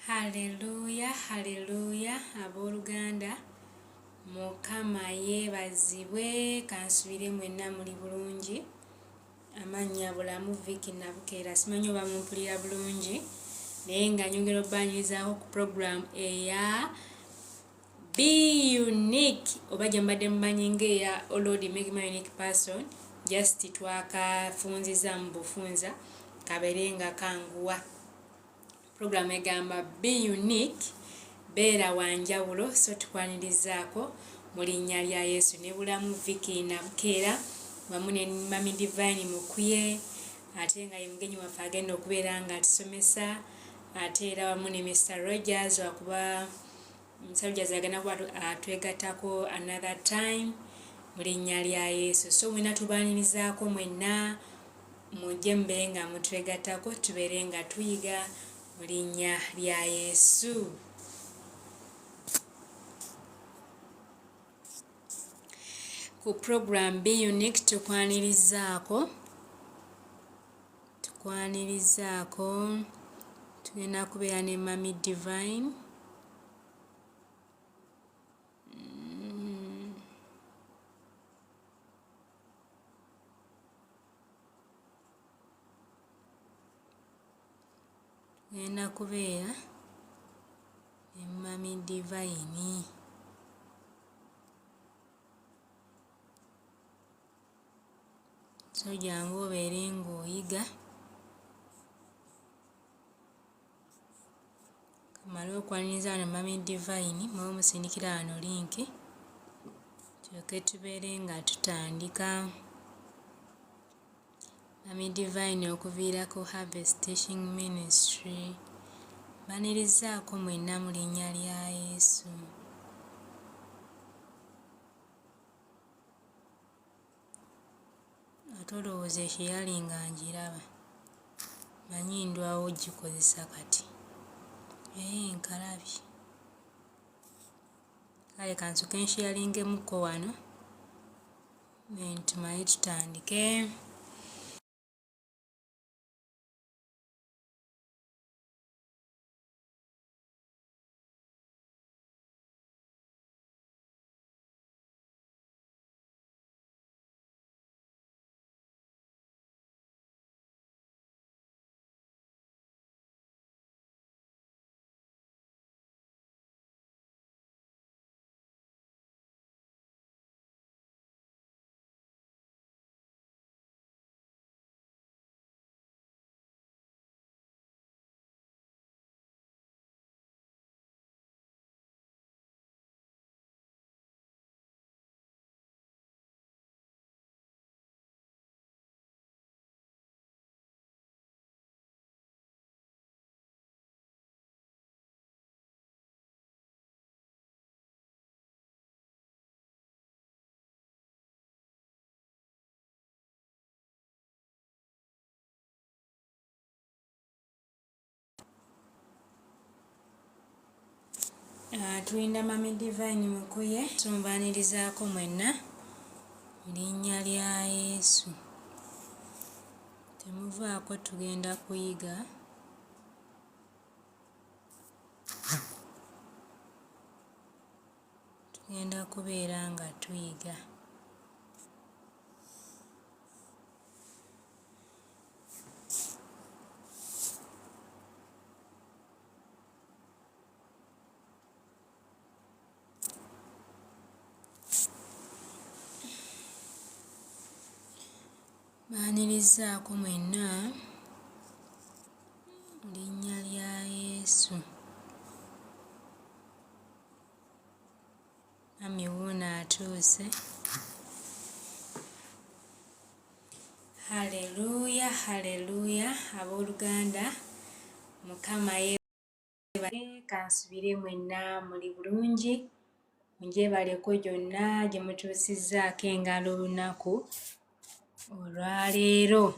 Haleluya, haleluya abooluganda Mukama yeebazibwe kansubire mwenna muli bulungi. Amannya Bulamu Vicky Nabukeera simanyi oba mumpulira bulungi naye nga nyongera obbaanirizaako ku program eya Be unique oba gye mubadde mumanyi ng'eya oh Lord make me a unique person just twakafunziza mu bufunza kabeere nga kanguwa. Program egamba be unique, beera wa njawulo so tukwanirizaako mu linnya lya Yesu ne Bulamu Vicky Nabukeera wamu ne Mami Divine Mukuye ate nga ye mugenyi waffe agenda okubeera nga atusomesa ate era wamu ne Mr Rogers wakuba Mr Rogers agenda kuba atwegattako another time mu linnya lya Yesu so mwena tubaanirizaako mwenna Mujje mubeere nga mutwegattako tubeere nga tuyiga mu linnya lya Yesu. Ku program Be Unique tukwanirizaako tukwanirizaako tugenda kubeera ne Mami Divine. Ngenda kubeera ne Mummy Divine. So jangu obeere ng'oyiga. Kamale okwaniriza wano Mummy Divine mube musindikira wano linki tulyoke tubeere nga tutandika. Mummy Divine okuviira ku Harvest Teaching Ministry. Mbanirizaako mwenna mu linnya lya Yesu. Ate olowooza ekiyali nga ngiraba manyi ndwawo gikozesa kati ee nkalabye kale kansoke nsharingemuko wano then tumale tutandike. Ah, tulinda mami divine mukuye tumbanirizaako mwenna mu linnya lya yesu temuvaako tugenda kuyiga tugenda kubeera nga tuyiga Mbaanirizzaako mwenna mu linnya lya Yesu. Mummy wuuno atuuse. Haleluya, haleluya abooluganda Mukama yeebale. Kansubire mwenna muli bulungi. Mugyebaleko gyonna gye mutuusizzaako engalo olunaku olwaleero.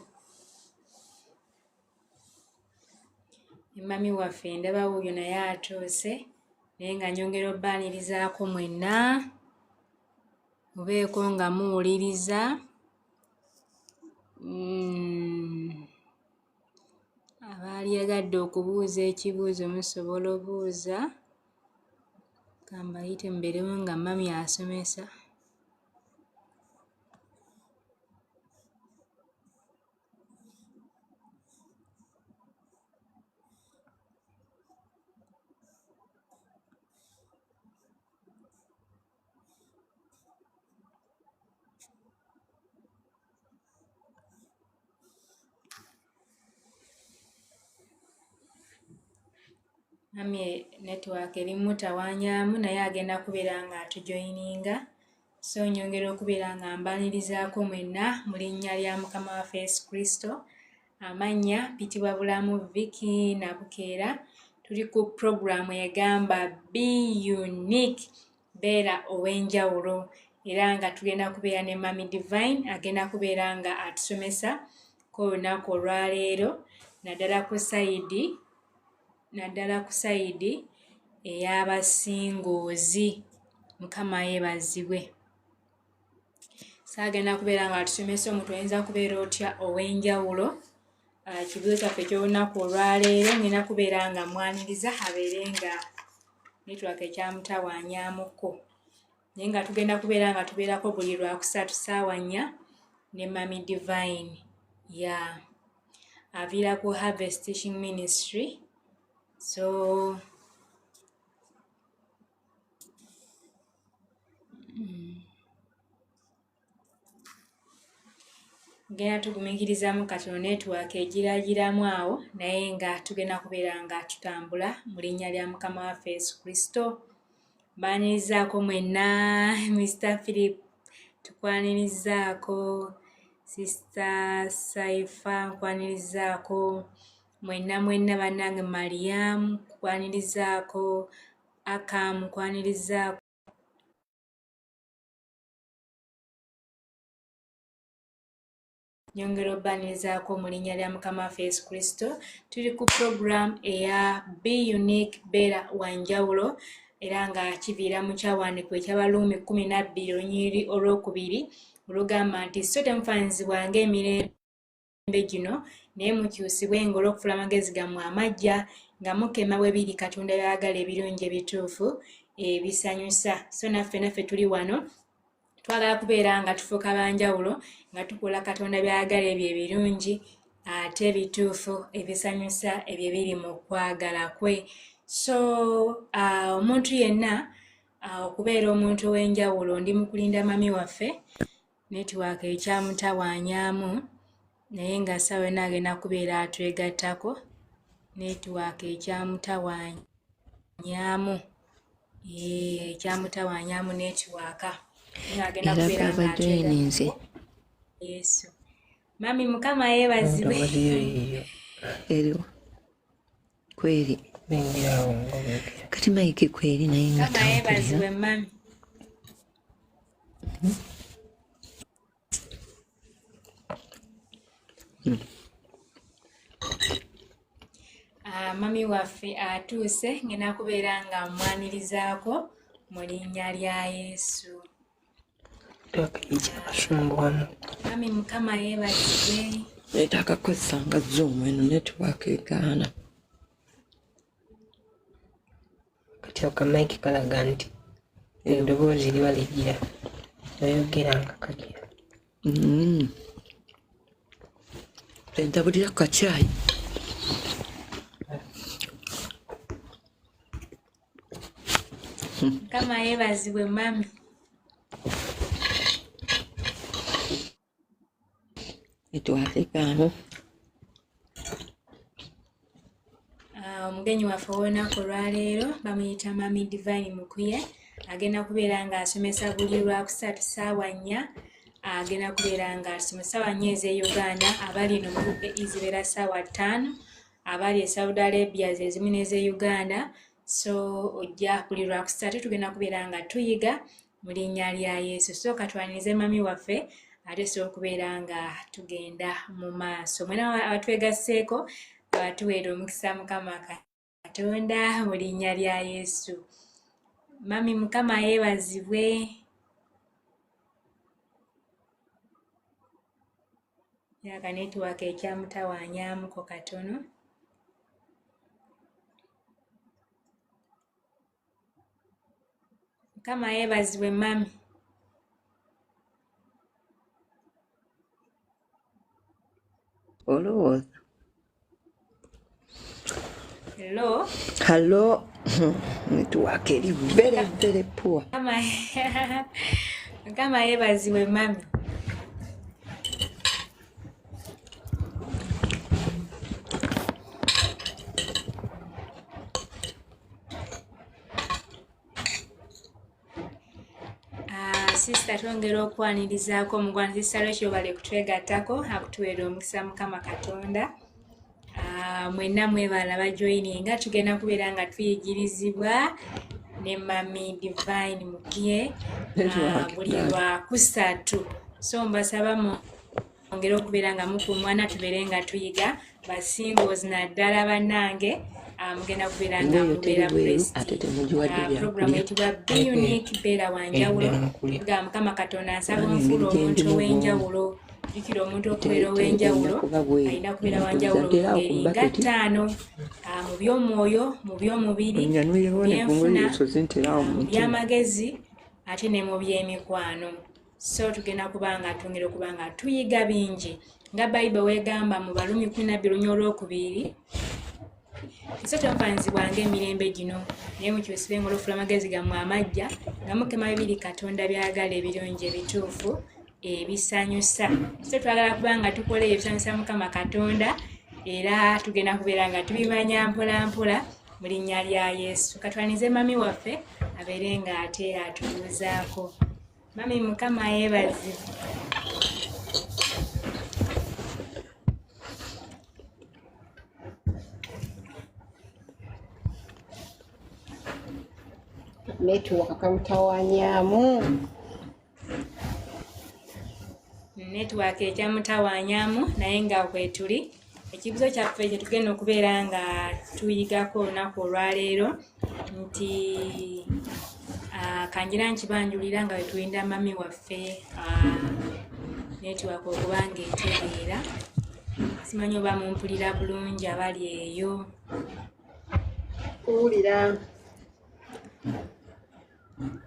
Ne mummy waffe ndaba wuuyo naye atuuse naye nga nyongera obbaanirizaako mwenna mubeeko nga muwuliriza. Abaalyagadde okubuuza ekibuuzo musobola obuuza. Kambayite mubeerewo nga mummy asomesa. Mummy network erimu tawaanyaamu naye agenda kubeera nga atujoyininga. So nyongera okubeera nga mbanirizaako mwenna mu linnya lya Mukama waffe Yesu Kristo. Amannya mpitibwa Bulamu Vicky Nabukeera. Tuli ku puroguraamu egamba Be Unique, beera ow'enjawulo, era nga tugenda kubeera ne Mummy Divine agenda kubeera nga atusomesa ku olunaku olwaleero naddala ku sayidi ey'abasingoozi. Mukama yeebazibwe. Saagenda kubeera nga atusomesa omuntu oyinza kubeera otya ow'enjawulo. Ekibuuzo kyaffe eky'olunaku olwaleero ngenda kubeera nga mwaniriza abeere nga network ekyamutawaanyaamuko. Naye nga tugenda kubeera nga tubeerako buli Lwakusatu ssaawa 4 ne Mummy Divine. Ya aviira ku Harvest Teaching Ministry. So Genda tugumiikirizaamu katono network egiragiramu awo, naye nga tugenda kubeera nga tutambula mu linnya lya Mukama waffe Yesu Kristo. Mbanirizaako mwenna, Mr. Philip tukwanirizaako, Sister Saifa nkwanirizaako, mwenna mwenna bannange, Mariam nkwanirizaako, Akam nkwanirizaako. Nyongera obbanirizaako mu linnya lya Mukama waffe Yesu Kristo. Tuli ku program eya Be Unique, beera wa njawulo, era nga kiviira mu kyawandiikibwa eky'Abaruumi 12 olunyiriri olwokubiri olugamba nti so temufaananyizibwa ng'emirembe gino, naye mukyusibwe ng'olw'okufula amagezi gammwe amaggya, nga mukema bwe biri Katonda by'ayagala ebirungi ebituufu ebisanyusa. So naffe tuli wano twagala kubeera nga tufuuka banjawulo, nga tukola Katonda by'ayagala ebyo ebirungi ate ebituufu ebisanyusa ebyo ebiri mu kwagala kwe. So omuntu yenna okubeera omuntu ow'enjawulo, ndi mu kulinda mami waffe, network ekyamutawaanyaamu, naye nga ssaawa yonna agenda kubeera atwegattako. Network ekyamutawaanyaamu, ekyamutawaanyaamu network. Agenda kubeera nga atwegattako. Yesu. Mami Mukama yeebazibwe. Eriwo. Kweri. Kati Mike kweri naye nga Mukama yeebazibwe mami. Mami waffe atuuse, ngenda kubeera nga mwanirizaako mu linnya lya Yesu. Mami Mukama yeebazibwe. Neetaaga kukozesa nga Zoom eno network egaana. Kati ako Mike kalaga nti eddoboozi liba ligira, oyogera nga kagira. Entabulira ku kacaayi. Mukama yeebazibwe mami. Network egaana. Omugenyi waffe ow'olunaku olwaleero bamuyita Mami Divine Mukuye, agenda kubeera ng'asomesa buli Lwakusatu ssaawa 4. Agenda kubeera ng'asomesa ssaawa 4 ez'e Uganda, abali eno mu UAE zibeera ssaawa 5, abali e Saudi Arabia ze zimu n'ez'e Uganda. So ojja buli Lwakusatu tugenda kubeera nga tuyiga mu linnya lya Yesu. So katwanirize mami waffe ate so okubeera nga tugenda mu maaso. Mwena abatwegasseeko abatuweera omukisa Mukama Katonda mu linnya lya Yesu. Mami Mukama yeebazibwe. Yaka network ekyamutawaanyaamuko katono. Mukama yeebazibwe mami. Olowooza. Hello. Hello. Network eri very very poor. Mukama yeebazibwe mami. Sisita twongera okwanirizaako omugwana sisita Rachel bale kutwegattako akutuweera omukisa Mukama Katonda. Mwenna mwebala bajoyininga tugenda kubeera nga tuyigirizibwa ne Mami Divine Mukie buli lwakusatu. So mbasaba mwongere okubeera nga mukuumwana tubeere nga tuyiga basingles naddala bannange. Mugenda kubeera nga mubeera program eyitibwa Be Unique, beera wanjawulo. Nga Mukama Katonda nsaba onfuula omuntu ow'enjawulo. Jjukira omuntu okubeera ow'enjawulo alina kubeera wanjawulo mu ngeri nga ttaano, mu by'omwoyo, mu by'omubiri, mu byenfuna, mu by'amagezi ate ne mu by'emikwano. So tugenda kuba nga twongera okuba nga tuyiga bingi nga Bayibuli weegamba mu Balumi 12:2, so temufaananyizibwanga emirembe gino, naye mukyusibwe ng'olufula amagezi gammwe amaggya, nga mukema bibiri Katonda by'ayagala ebirungi ebituufu ebisanyusa. So twagala kuba nga tukola ebisanyusa Mukama Katonda, era tugenda kubeera nga tubimanya mpola mpola mu linnya lya Yesu. Katwanize mami waffe abeere nga ate atubuuzaako. Mami Mukama yeebazibwe. Network kamutawanyamu. Network ekyamutawanyamu naye nga kwetuli. Ekibuzo kyaffe kye tugenda okubeera nga tuyigako olunaku olwaleero nti kangira nkibanjulira nga wetulinda mami waffe network okuba nga etereera. Simanyi oba mumpulira bulungi abali eyo. Kuwulira.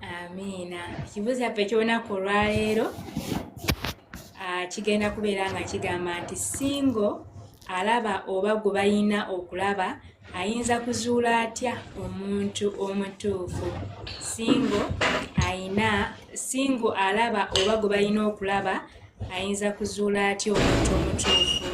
Amiina. Ekibuuzo kyaffe eky'olunaku olwaleero kigenda kubeera nga kigamba nti single alaba oba gwe balina okulaba ayinza kuzuula atya omuntu omutuufu? Single alaba oba gwe balina okulaba ayinza kuzuula atya omuntu omutuufu?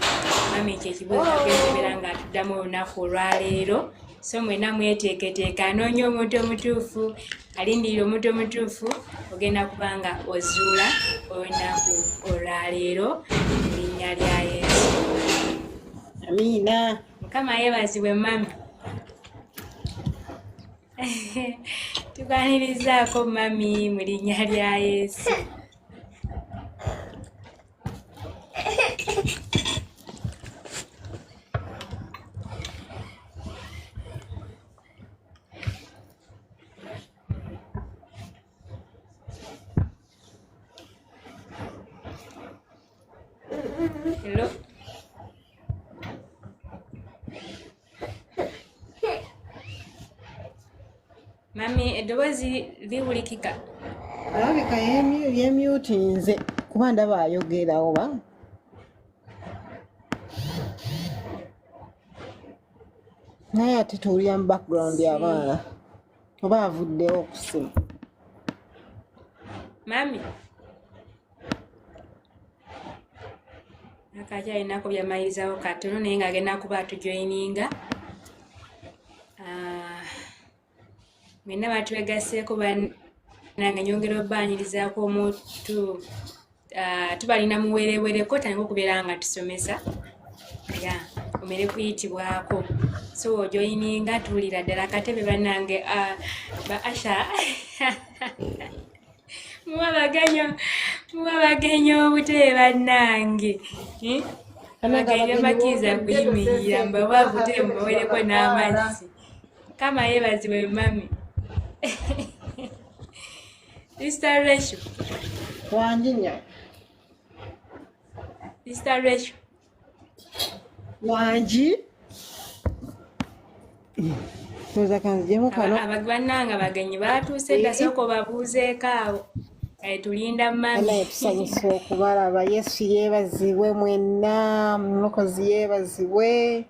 Mami ekyo ekibuuzo kyagenda okubeera nga atuddamu olunaku olwaleero. So mwenna mweteeketeeka, anoonya omuntu omutuufu, alindirira omuntu omutuufu, ogenda kuba nga ozuula olunaku olwaleero mu linnya lya Yesu. Amiina. Mukama yeebazibwe mami. Tukwanirizaako mami mu linnya lya Yesu. Hello. Mami, eddoboozi liwulikika? Alabika yemyutinze kuba ndaba ayogera oba. Naye ate tuwulira mu background abaana oba avuddewo okusima. Mami. Akakyalinako byamalirizawo katono naye ng'agenda kuba atujoyininga. Mwenna batwegasseeko bannange, nyongera obbaanirizaako omuntu tubalina muwerewereko tandika okubeera nga tusomesa ya omere kuyitibwako. So ojoyininga tuwulira ddala akatebe bannange, ba Asha muwa bagenyi obutebe bannange. Abagenyi bakkiriza kuyimirira, mbawa butebe mubawereko n'amazzi. Kama yeebazibwe mami. Sister Rachel. Wangi nya. Sister Rachel. Wangi. Ndowooza kanzijemu kano. Bannange abagenyi baatuuse dda, sooka obabuuzeeko awo. Kale tulinda mami. Naye tusanyusa okubalaba. Yesu yeebazibwe mwenna, Mulokozi yeebazibwe.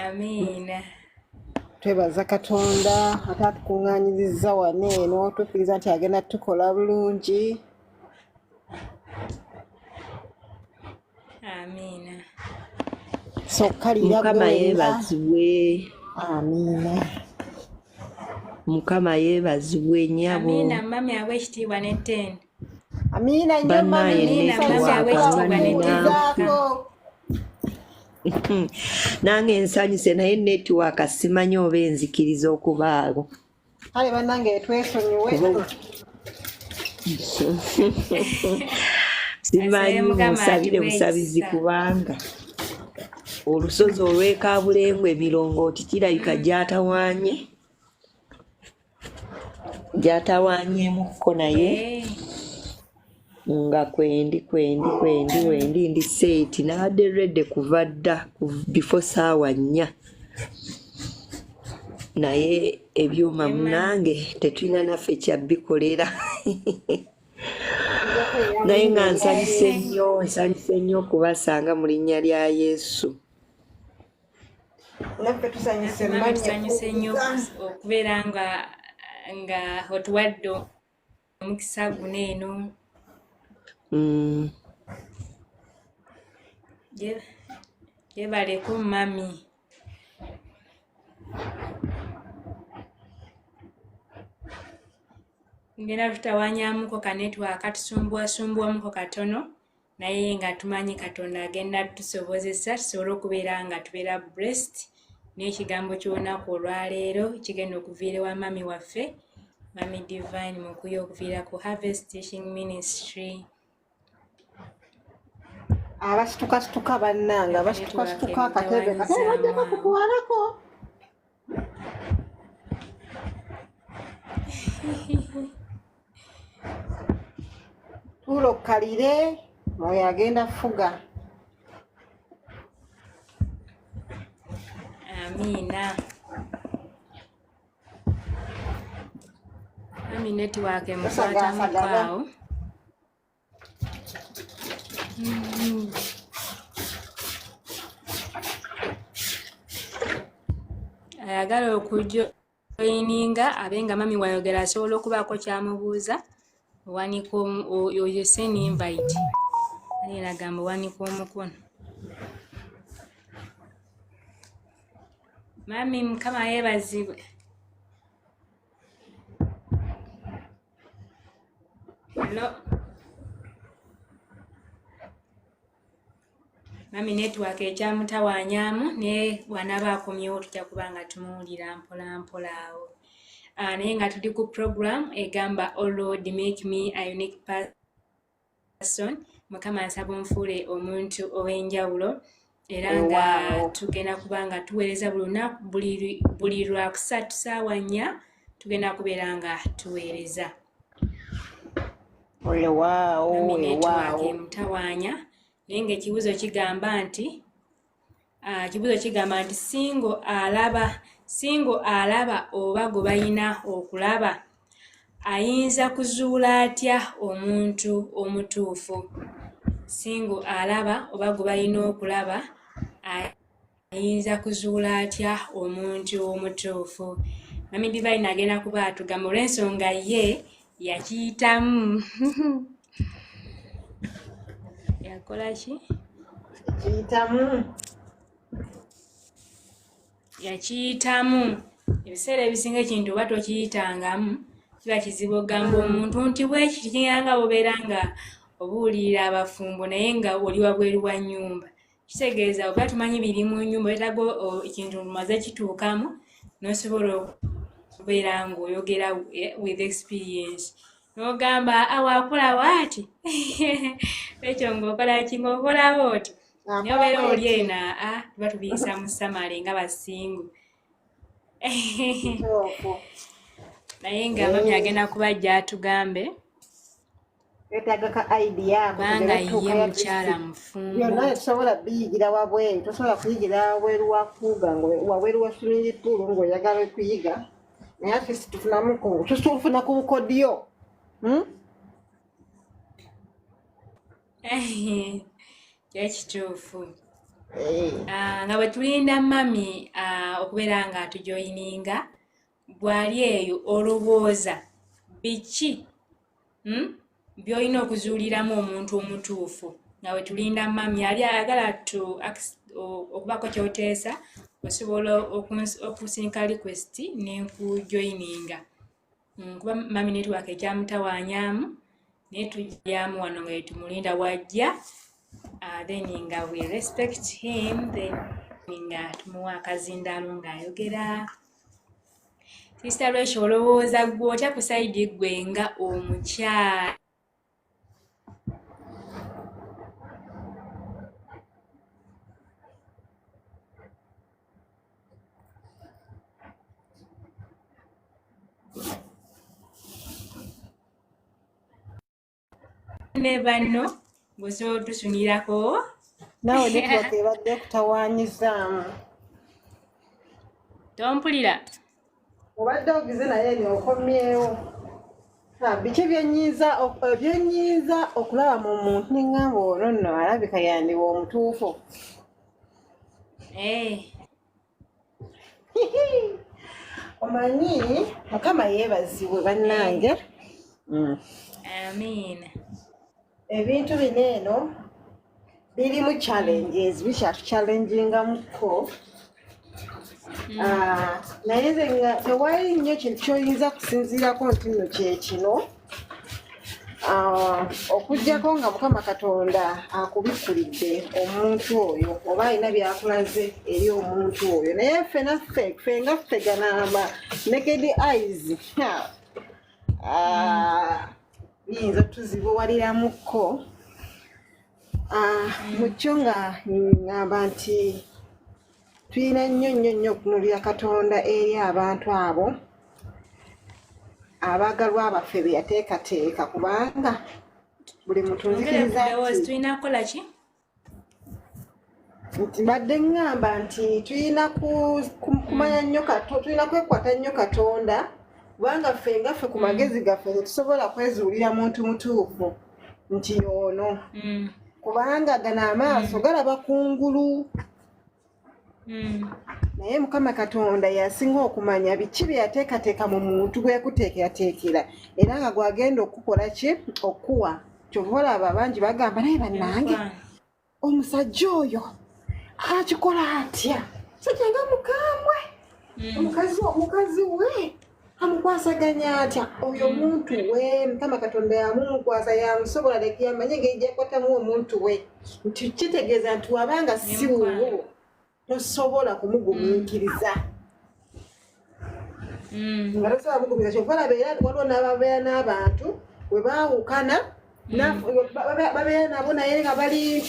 Amiina. Twebaza Katonda ate atukuŋŋaanyirizza wano eno, tukkiriza nti agenda tukola bulungi. Amiina. So kalira Mukama gwe wenna. yeebazibwe. Amiina. Mukama yeebazibwe nnyabo. Amiina mami awe ekitiibwa n'ettendo. Amiina nnyo mami, Bannaaye Amiina mami tusanyusa awe ekitiibwa n'ettendo. okuwulizaako. Nange nsanyuse, naye network simanyi oba enzikiriza okubaawo. Kale bannange twesonyiwe. Kuba Asabe simanyi, Mukama munsabire atuwe busabizi ekisa. kubanga olusozi olw'e emirongooti kirabika gyatawaanyeemukko, naye nga kwendi kwendi kwendi wendi ndi set, nabadde ready kuva dda before 4:00, naye ebyuma munange tetulina naffe kyabbikolera. Naye nga nsanyuse nnyo, nsanyuse nnyo okubasanga mu linnya lya Yesu. Naffe tusanyuse. Mami, mami tusanyuse nnyo okuwuliza. okubeera nga otuwadde omukisa guno eno. Yebaleko mami. Ngenda tutawanyamuko ka network katusumbuwasumbuwamuko katono, naye nga tumanyi Katonda agenda tusobozesa tusobole okubeera nga tubeera blessed n'ekigambo ky'olunaku olwaleero kigenda okuviira ewa mami waffe, Mami Divine Mukuya, okuviira ku Harvest Teaching Ministry. Abasitukasituka bannange, abasitukasituka, akatebe katebe bajja Emutawanyizaamu awo. Bakutwalako. Tuula okkalire, oyo agenda fuga. Amiina. Mami network emukwatamuko Tosagaasagana. awo. Ayagala okujoyininga abe nga mami wayogera asobola okubaako kyamubuuza, owanika oyo send invite. Ani agamba owanika omukono. Mami, Mukama yeebazibwe. Hello. Mami network ekyamutawaanyaamu, naye bw'anaaba akomyewo tujja kuba nga tumuwulira mpola mpola awo. Naye nga tuli ku program egamba "Oh Lord, make me a unique person." Mukama nsaba onfuule omuntu ow'enjawulo, era nga tugenda kuba nga tuweereza buli lunaku, buli Lwakusatu 4:00 tugenda kubeera nga tuweereza. Weewaawo. Mami network Weewaawo. emutawaanya, naye ng'ekibuuzo kigamba nti single alaba oba gwe balina okulaba ayinza kuzuula atya omuntu omutuufu? Single alaba oba gwe balina okulaba ayinza kuzuula atya omuntu omutuufu? Mami Divine agenda kuba atugamba olw'ensonga ye yakiyitamu. Yakola ki? Kiyitamu. Yakiyitamu. Ebiseera ebisinga ekintu oba tokiyitangamu kiba kizibu okugamba omuntu nti bwekiti. Kingera nga bwobeera nga obuulirira abafumbo naye nga oli wabweru wa nnyumba, kitegeeza oba tumanyi biri mu nnyumba, wetaaga ekintu maze kituukamu n'osobola okubeera ng'oyogera with experience, n'ogamba awakula waati ekyo ng'okola ki, ng'okolawo oti, naye obeera oli eno aa tuba tubiyisa mu samale nga basingu. Kituufu. Naye nga mami agenda kubajja atugambe. Twetaaga ka idea ako Kubanga tugende ye tutuukayo at least. mukyala Byonna mufumbo. tetusobola biyigira wabweru, tosobola kuyigira wabweru wa kuuga wabweru wa swimming pool ng'oyagala okuyiga, naye at least tufunamu tufuna ku bukodyo. Hmm? Kyekituufu. Eh. Nga bwe tulinda mami okubeera nga atujoyininga, bw'ali eyo olowooza biki by'olina okuzuuliramu omuntu omutuufu? Nga bwe tulinda mami ali ayagala okubaako ky'oteesa, osobola okusindika request nenkujoyininga. Kuba mami network ekyamutawaanyaamu, naye tujjamu wano nga tumulinda wajja, then nga we respect him, then nga tumuwa akazindaalo ng'ayogera. Sister Rachel, olowooza ggwe otya ku side ggwe nga omukyala ne banno ng'osobola otusunirako? Naawe network ebadde ekutawaanyizaamu. Tompulira? Obadde ogize naye ni okomyewo. Biki byennyinza okulaba mu muntu ne ŋŋamba ono nno alabika yandiba omutuufu? Omanyi Mukama yeebazibwe bannange. Amiina. Ebintu bino eno birimu challenges, bikyatuchallengingamukko. Naye nze nga tewali nnyo kintu ky'oyinza kusinziirako nti nno kye kino, okuggyako nga Mukama Katonda akubikkulidde omuntu oyo oba alina by'akulaze eri omuntu oyo. Naye ffe naffe, ffe nga ffe ganamba naked eyes, biyinza otuzibuwaliramukko. Mu kyo nga ŋŋamba nti tulina nnyo nnyo nnyo okutunuulira Katonda eri abantu abo abaagalwa baffe be yateekateeka, kubanga buli muntu nzikiriza nti tulina kukola ki? Nti mbadde ŋŋamba nti tulina kumanya nnyo, tulina kwekwata nnyo Katonda, kubanga ffe nga ffe ku magezi gaffe tetusobola kwezuulira muntu mutuufu nti y'ono, kubanga gano amaaso galaba kungulu, naye Mukama Katonda yasinga okumanya biki bye yateekateeka mu muntu gwe yakuteekerateekera, era nga gwagenda okukola ki okuwa. Kyova olaba bangi bagamba, naye bannange, omusajja oyo akikola atya? Musajja nga mukambwe, omukazi we amukwasaganya atya? Oyo omuntu we Mukama Katonda yamumukwasa, yamusobola, leka yamanye engeri gyakwatamu omuntu we. Nti kitegeeza nti wabanga si wuwo, tosobola kumugumiikiriza, nga tosobola mugumiikiriza. Kyova olaba era waliwo n'ababeera n'abantu we baawukana, babeera nabo naye nga bali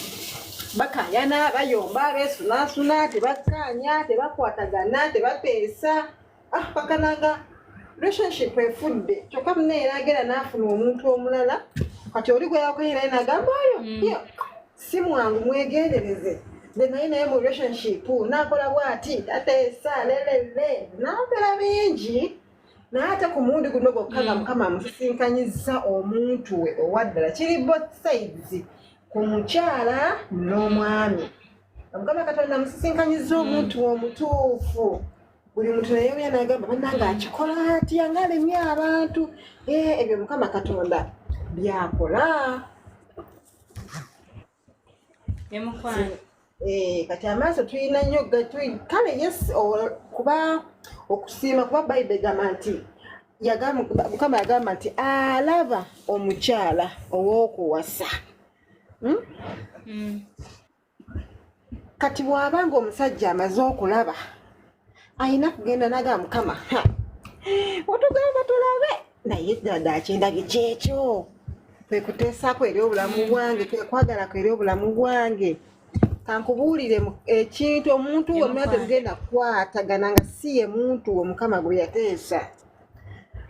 bakayana, bayomba, beesunaasuna, tebakkaanya, tebakwatagana, tebateesa, bakananga relationship efudde. Kyokka munne era agenda n'afuna omuntu omulala, kati oli gwe yakwenye naye nagamba oyo si mwangu, mwegendereze, nze naye mu relationship naakola bw'ati, tateesa, lelele, naogera bingi, naye ate ku mulundi guno gwokka nga Mukama amusisinkanyizza omuntu we owaddala. Kiri both sides, ku mukyala n'omwami. Mukama Katonda amusisinkanyizza omuntu we omutuufu, buli muntu nayewuya nagamba, bannange, akikola atya nga alemye abantu? Ebyo Mukama Katonda byakola. Emukwano. Kati amaaso tulina nnyo kale yes, kuba okusiima, kuba Bayibuli egamba nti Mukama yagamba nti alaba omukyala ow'okuwasa. Mm. Kati bw'aba nga omusajja amaze okulaba, alina kugenda nagamba, Mukama, ha, otugamba tulabe, naye ddala kyendabye kyekyo, kwe kuteesaako eri obulamu bwange, kwe kwagalako eri obulamu bwange. Kankubuulire ekintu, omuntu wonna Emukwano. temugenda kukwatagana nga si ye muntu we Mukama gwe yateesa,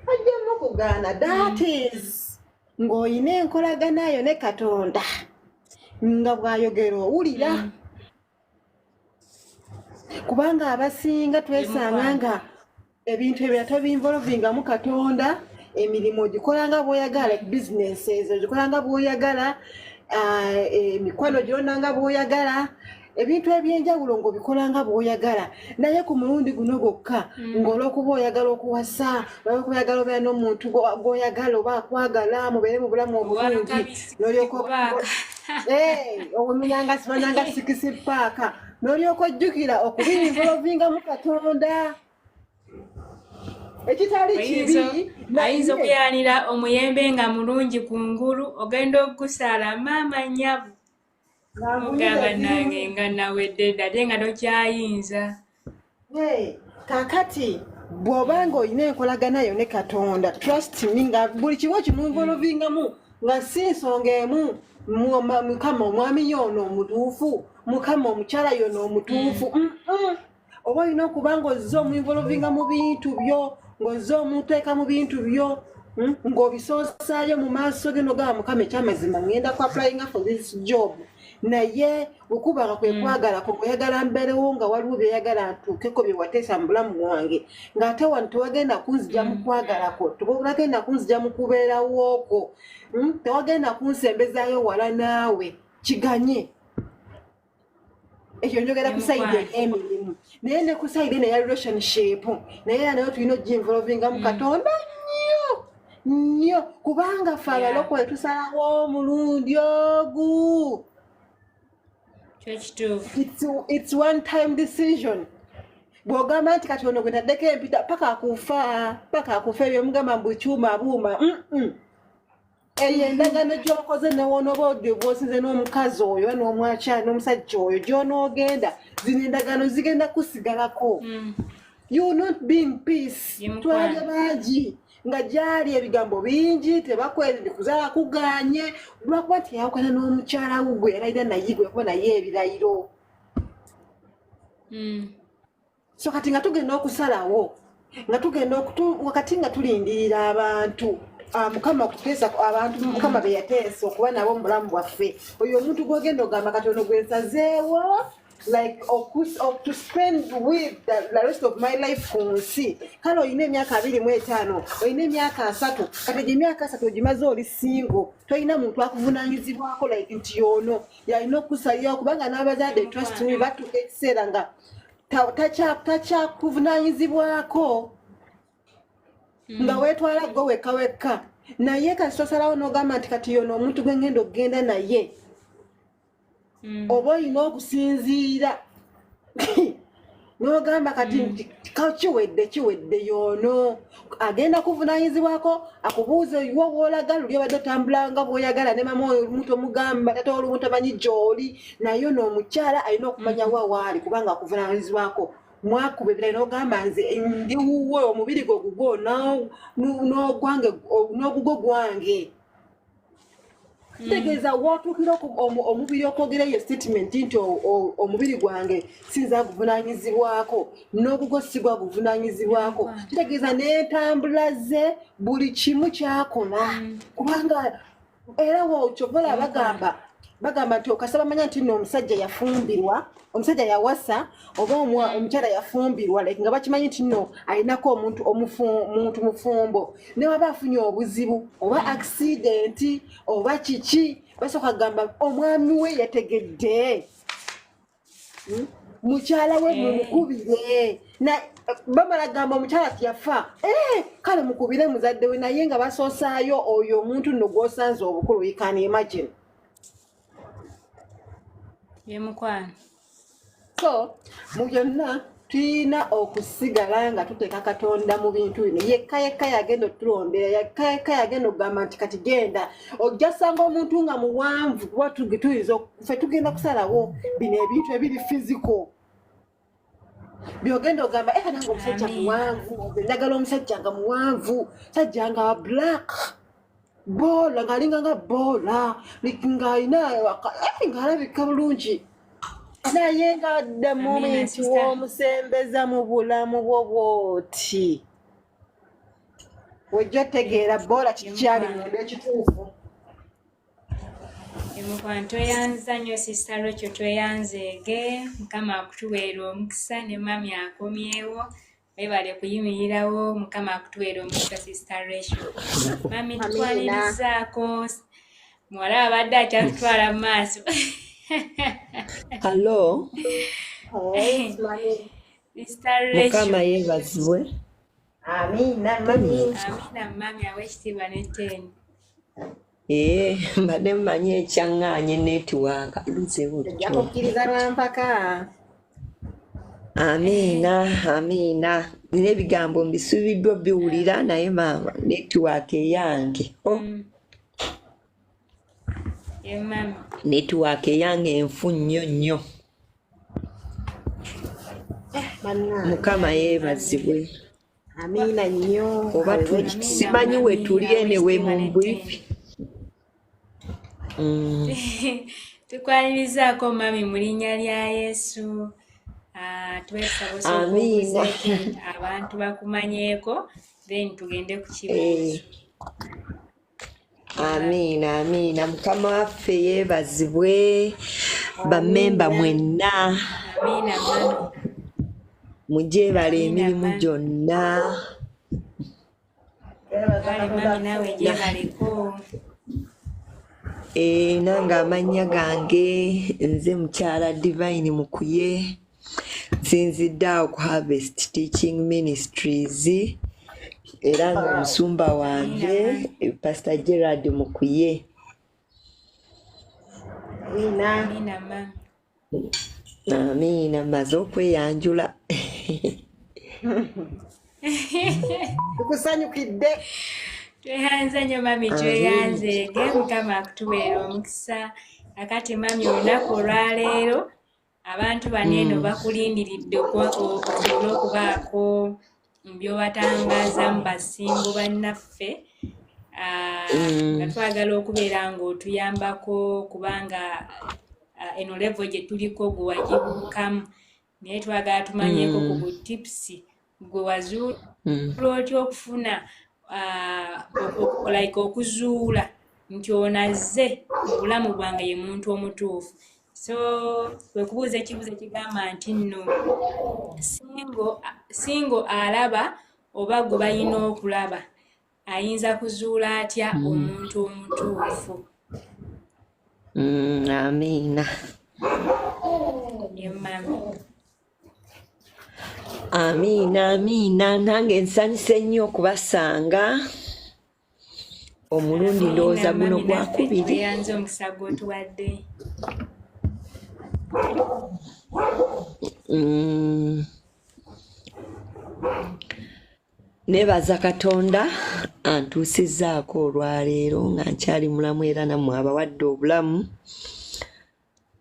ajjamu okugaana. That is Ng'olina enkolagana yo ne Katonda, nga bw'ayogera owulira. Kubanga abasinga twesanga nga ebintu ebirala tobinvolvingamu Katonda, emirimu ogikola nga bw'oyagala, like businesses ogikola nga bw'oyagala, emikwano gironda nga bw'oyagala, ebintu ebyenjawulo ng'obikola nga bw'oyagala. Naye ku mulundi guno gwokka, ng'olwokuba oyagala okuwasa, olwokuba oyagala obeera n'omuntu gw'oyagala oba akwagala, mubeere mu bulamu obulungi, n'olyoka omunyanga simanyanga six pack, n'olyoka ojjukira okubinvolvingamu Katonda, ekitali kibi. Ayinza okuyanira omuyembe nga mulungi ku ngulu, ogenda okugusala, maama nyabu, mugamba nange nga nawedde dda, ate nga tokyayinza. Kakati bw'oba nga olina enkolagana yo ne Katonda, trust me, nga buli kimu kimunvolvingamu, nga si nsonga emu, Mukama, omwami yoono omutuufu, Mukama, omukyala yono omutuufu. Oba olina okuba nga ozze omuinvolvinga mu bintu byo, ng'ozze omuteeka mu bintu byo, ng'obisoosaayo mu maaso ge, nogamba, "Mukama, ekyamazima ngenda ku applyinga for this job, naye bwekuba nga kwe kwagala kwe oyagala mbeerewo, nga waliwo byeyagala ntuukeko bye wateesa mu bulamu bwange, ng'ate wano tewagenda kunzija mu kwagala kwo, tewagenda kunzija mu kubeerawo kwo, tewagenda kunsembezaayo wala naawe, kiganye." Ekyo njogera ku side ey'emirimu, naye ne ku side eno eya relationship naye era nayo tulina oginvolvinga mu Katonda nnyo nnyo, kubanga ffe abalokole tusalawo omulundi ogu. Kyekituufu. It's one time decision. Bw'ogamba nti kati ono gwe ntaddeko empita paka kufa, paka kufa, ebyo mugamba mbu kyuma buuma. Eyo endagaano gy'okoze newonooba bw'osinze n'omukazi oyo oba n'omwakyala n'omusajja oyo gy'onoogenda, zino endagaano zigenda kusigalako. You will not be in peace. Ye mukwano. Twalya bangi nga gyali ebigambo bingi, tebakwezi kuzaala kuganye lwakuba nti yawukana n'omukyala we gwe yalayira naye, gwe yakuba naye ebirayiro. So kati nga tugenda okusalawo, nga tugenda wakati nga tulindirira abantu, Mukama okuteesa abantu Mukama be yateesa okuba nabo mu bulamu bwaffe, oyo omuntu gwogenda ogamba kati ono gwe nsazeewo like to spend with the rest of my life ku nsi. Kale olina emyaka 25, olina emyaka 30, kati egyo emyaka 30 ogimaze oli single, tolina muntu akuvunanyizibwako like nti ono yalina okusalirawo, kubanga n'abazadde, trust me, batuuka ekiseera nga takyakuvunanyizibwako, nga weetwala gwe wekka wekka. Naye kasi tosalawo n'ogamba nti kati yono omuntu gwe ngenda okugenda naye, oba olina okusinziira n'ogamba kati nti kiwedde, kiwedde, yoono agenda kuvunanyizibwako, akubuuza wo woolaga luli obadde otambula nga bw'oyagala ne mama oyo omuntu omugamba tata olumu tamanyi gy'oli, naye ono omukyala alina okumanya wa waali kubanga akuvunanyizibwako. Mwakuba ebirayiro n'ogamba nze ndi wuwe, omubiri gwe gugwo n'ogwange n'ogugwo gwange. Kitegeeza wootuukira omubiri okwogera eyo statement nti omubiri gwange sinza guvunanyizibwako n'ogugwo si gwaguvunanyizibwako, kitegeeza n'entambula ze, buli kimu kyakola, kubanga era kyova bagamba nti okasa bamanya nti nno omusajja yafumbirwa, omusajja yawasa oba omukyala yafumbirwa, like nga bakimanyi nti nno alinako omuntu muntu mufumbo, ne waba afunye obuzibu oba accident oba kiki, basooka kugamba omwami we yategedde. Mukyala we mumukubire. Bamala gamba omukyala tiyafa. Kale mukubire muzadde we, naye nga basoosaayo oyo omuntu nno gw'osanze obukulu. You can imagine. Ye mukwano. So mu byonna tulina okusigala nga tuteeka Katonda mu bintu bino. Yekka yekka yagenda otulondera, yekka yekka yagenda okugamba nti kati genda. Ojja sanga omuntu nga muwanvu, kuba tuyinza ffe tugenda kusalawo bino ebintu ebiri physical byogenda ogamba era nange omusajja Amiina. muwanvu, nze njagala omusajja nga muwanvu, sajja nga black boola, ng'alinga nga boola, ng'alina ng'alabika bulungi, naye nga the Amiina, moment sister. w'omusembeza mu bulamu bwo bw'oti. Wejja otegeera boola kikyali munda ekituufu. Emukwano tweyanza nnyo Sister Rachel, tweyanzeege. Mukama akutuweera omukisa ne mami akomyewo. Webale kuyimirirawo, Mukama akutuweera omukisa Sister Rachel. Mami tukwanirizaako, muwala abadde akyatutwala mu maaso. Hallo. Sister Rachel. Mukama yeebazibwe. Amiina mami. Amiina mami, aw'ekitiibwa n'etteeni. Ee, mbadde mmanyi ekyaŋŋaanye netiwaaka luzeewo. Ojja kukkiriza lwampaka. Amiina, amiina. Nina ebigambo mbisuubiddwa biwulira, naye maama netiwaaka eyange. Oh. Ye mami. Netiwaaka eyange enfu nnyo nnyo. Bannange. Mukama yeebazibwe. Amiina nnyo. Oba simanyi we tuli anyway mu brief. Tukwanirizaako mami mu linnya lya Yesu. Ah, twesaba osooka Amiina. okuzeeko abantu bakumanyeeko, then tugende ku kibuuzo. Amiina, amiina. Mukama waffe yeebazibwe. Bammemba mwenna. Amiina mami. Mugyebale Amiina emirimu mami. gyonna. Kale mami naawe gyebaleko. Nange amannya gange nze mukyala Divine Mukuye, nsinzidde awo ku Harvest Teaching Ministries, era nga omusumba wange Pastor Gerard Mukuye. Amiina. Amiina mami. Amiina, mmaze okweyanjula. Tukusanyukidde. Tweyanze nnyo mami, tweyanzeege. Mukama akutuweera omukisa. Akati mami, olunaku olwaleero abantu bano eno bakulindiridde osobole okubaako byobatangaazamu basingo bannaffe. Nga twagala okubeera ng'otuyambako kubanga eno level gye tuliko gwe wagibuukamu, naye twagala tumanyeeko ku butipusi gwe wazuula otya okufuna like okuzuula nti ono azze mu bulamu bwange ye muntu omutuufu. So kwe kubuuza ekibuuzo ekigamba nti nno singo alaba oba gwe balina okulaba ayinza kuzuula atya omuntu omutuufu? Amiina. Ye mami. Amiina, amiina. Nange nsanyuse nnyo okubasanga omulundi ndowooza guno gwakubiri. Tweyanze omukisa gw'otuwadde. Neebaza Katonda antuusizzaako olwaleero nga nkyali mulamu, era nammwe abawadde obulamu.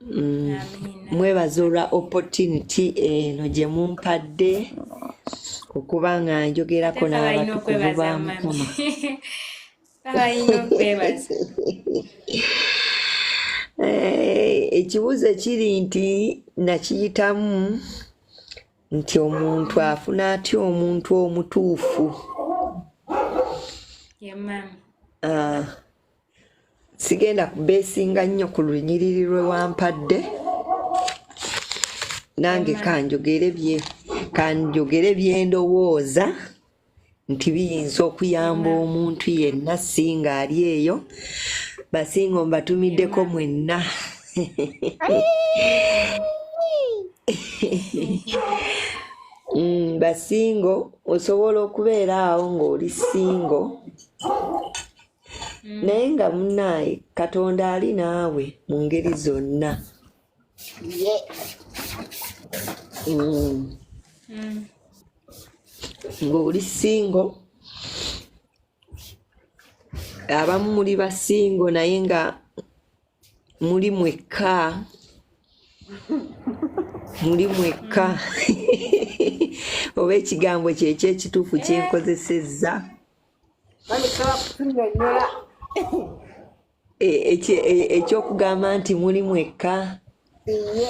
Amiina. Mwebaza olwa opportunity eno gye mumpadde okuba nga njogerako Ate balina n'abatukuvu okwebaza ba mami. Mukama. Balina okwebaza. Ekibuuzo kiri nti nakiyitamu nti omuntu afuna atya omuntu omutuufu? Ye mami. Sigenda kubeesinga nnyo ku lunyiriri lwe wampadde. Nange kanjogere bye ndowooza nti biyinza okuyamba omuntu yenna singa ali eyo. Basinga mbatumiddeko mwenna. Basingo osobola okubeera awo ng'oli singo, naye nga munnaaye Katonda ali naawe mu ngeri zonna. Ng'oli singo, abamu muli basingo naye nga muli mwekka, muli mwekka. Oba ekigambo kyekyo ekituufu kye nkozesezza. Mami, tosobola kutunnyonnyola. Ekyokugamba nti muli mwekka. Iye.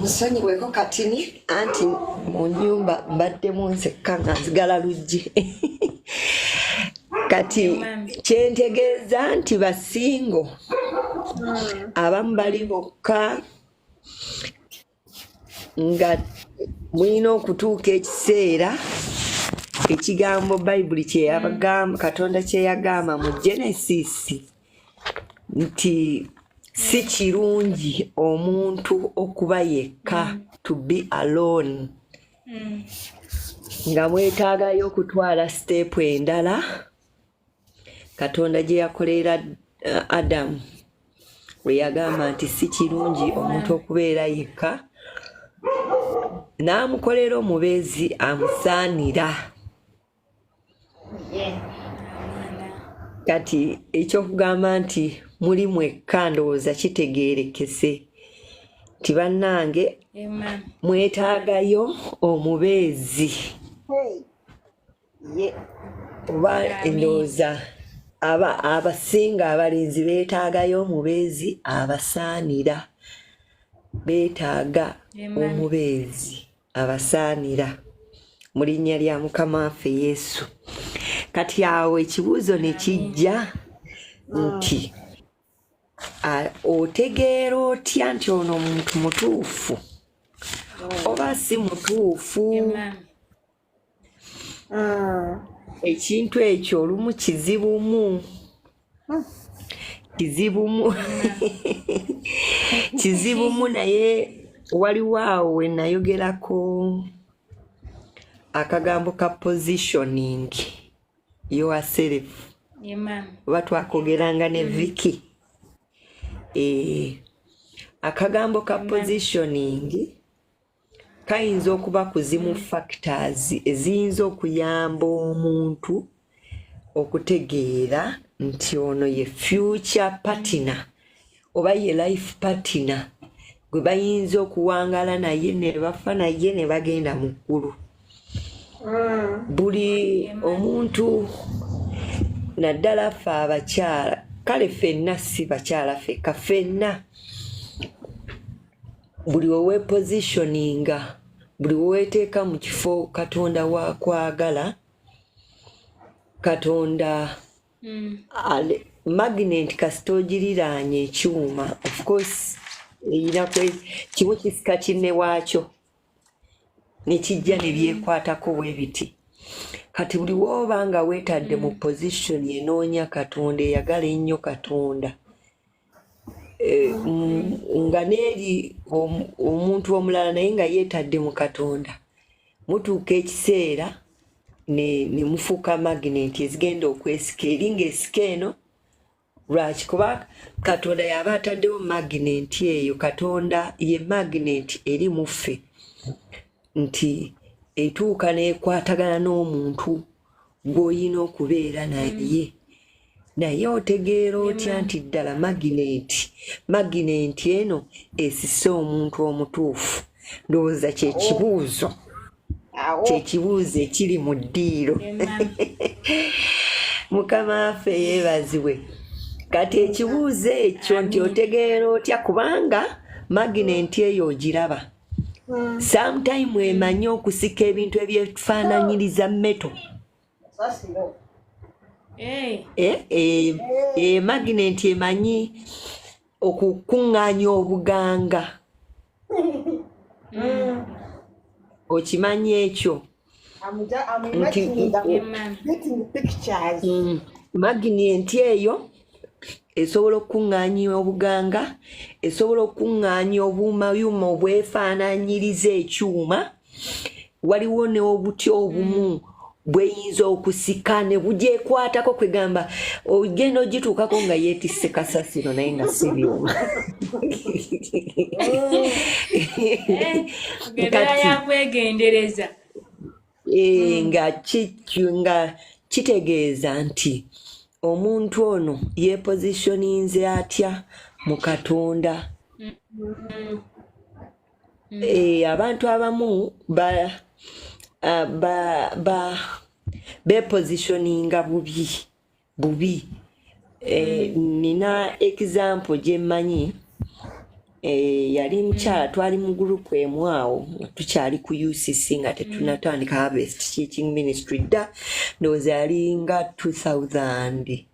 Musonyiweko katini anti mu nyumba mbaddemu nzekka nga nzigala luggi. Kati kyentegeeza nti basingo abamu bali bokka nga mulina okutuuka ekiseera ekigambo bayibuli kyeyabagamba katonda kyeyagamba mu genesis nti si kirungi omuntu okuba yekka to be alone nga mwetaagayo okutwala siteepu endala katonda gye yakolera adamu we yagamba nti si kirungi omuntu okubeera yekka n'amukolera omubeezi amusaanira. Kati ekyokugamba nti muli mwekka ndowooza kitegeerekese nti bannange mwetaagayo omubeezi. Oba endowooza aba abasinga abalenzi beetaagayo omubeezi abasaanira beetaaga omubeezi abasaanira mu linnya lya mukama waffe yesu. Kati awo ekibuuzo ne kijja nti otegeera otya nti ono omuntu mutuufu oba si mutuufu? Ekintu ekyo olumu kizibumu kizibumu kizibumu naye waliwo awo we nayogerako akagambo ka positioning yourself oba twakogeranga ne Vicky. Akagambo ka positioning kayinza okuba ku zimu factors eziyinza okuyamba omuntu okutegeera nti ono ye future partner oba ye life partner gwe bayinza okuwangaala naye ne bafa naye ne bagenda mu ggulu. Buli omuntu naddala ffe abakyala, kale ffenna si bakyala ffekka, ffenna buli wewepositioninga, buli weweteeka mu kifo Katonda wakwagala, Katonda magnet kasita ogiriraanye ekyuma, of course erina kimu kisika kinne waakyo ne kijja ne byekwatako bwe biti. Kati buli wooba nga weetadde mu position enoonya Katonda, eyagala ennyo Katonda, nga n'eri omuntu omulala naye nga yeetadde mu Katonda, mutuuka ekiseera ne mufuuka magnet ezigenda okwesika eri ng'esika eno. Lwaki? Kuba Katonda y'aba ataddewo magnet eyo. Katonda ye magnet eri mu ffe nti etuuka n'ekwatagana n'omuntu gw'olina okubeera naye. Naye otegeera otya nti ddala magnet eno esise omuntu omutuufu? Ndowooza kyekibuuzo kyekibuuzo ekiri mu ddiiro. Mukama waffe yeebazibwe. Kati ekibuuzo ekyo nti otegeera otya, kubanga magnet eyo ogiraba sometime emanyi okusika ebintu ebyefaananyiriza metal. Magnet emanyi okukuŋŋaanya obuganga. Okimanyi ekyo? Nti magnet eyo esobola okukuŋŋaanya obuganga, esobola okukuŋŋaanya obuumayuma obwefaananyiriza ekyuma. Waliwo n'obuti obumu bweyinza okusika ne bugyekwatako, kwegamba ogenda ogituukako nga yeetisse kasasiro naye nga si byuma. Yakwegendereza. Nga kitegeeza nti omuntu ono yepositioninze atya mu Katonda. Abantu abamu ba ba ba bepositioninga bubi bubi. Nina example gye mmanyi. Yali mukyala, twali mu gurupu emu awo nga tukyali ku UCC, nga tetunatandika Harvest Teaching Ministry dda. Ndowooza yali nga 2000,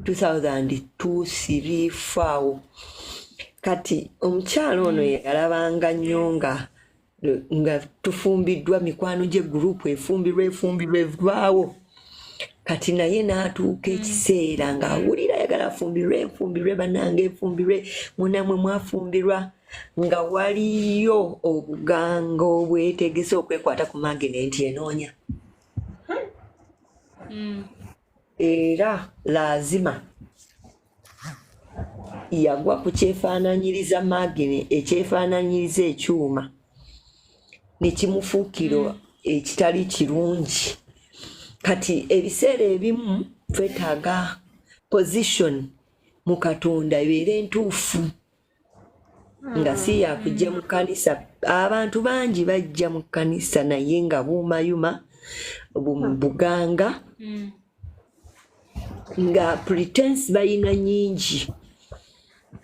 2002, 3 awo. Kati omukyala ono yalabanga nnyo nga tufumbiddwa, mikwano gye, gurupu efumbirwa, efumbirwa, evaawo. Kati naye n'atuuka ekiseera ng'awulira ayagala afumbirwe, enfumbirwe, bannange, enfumbirwe, munamwe mwafumbirwa, nga waliyo obuganga obwetegese okwekwata ku maginenti enoonya. Era laazima yagwa ku kyefaananyiriza magine, ekyefaananyiriza ekyuma, ne kimufuukira ekitali kirungi. Kati ebiseera ebimu twetaaga position mu Katonda ebeere entuufu, nga si yakujja mu kkanisa. Abantu bangi bajja mu kkanisa naye nga buumayuma, buganga, nga pretense balina nyingi.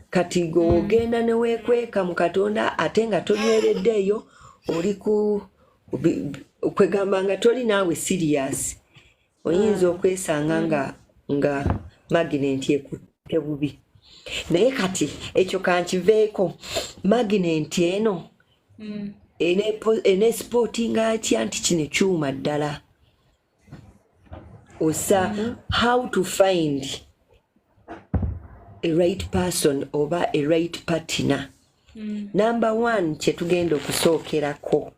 Kati gwe ogenda ne weekweka mu Katonda ate nga tonywereddeeyo, oli ku kwegamba nga toli naawe serious, oyinza okwesanga nga maginenti ekutte bubi. Naye kati ekyo kankiveeko. Maginenti eno enespotinga atya nti kino kyuma ddala? Osa how to find a right person oba a right partner. Number one, kyetugenda okusookerako,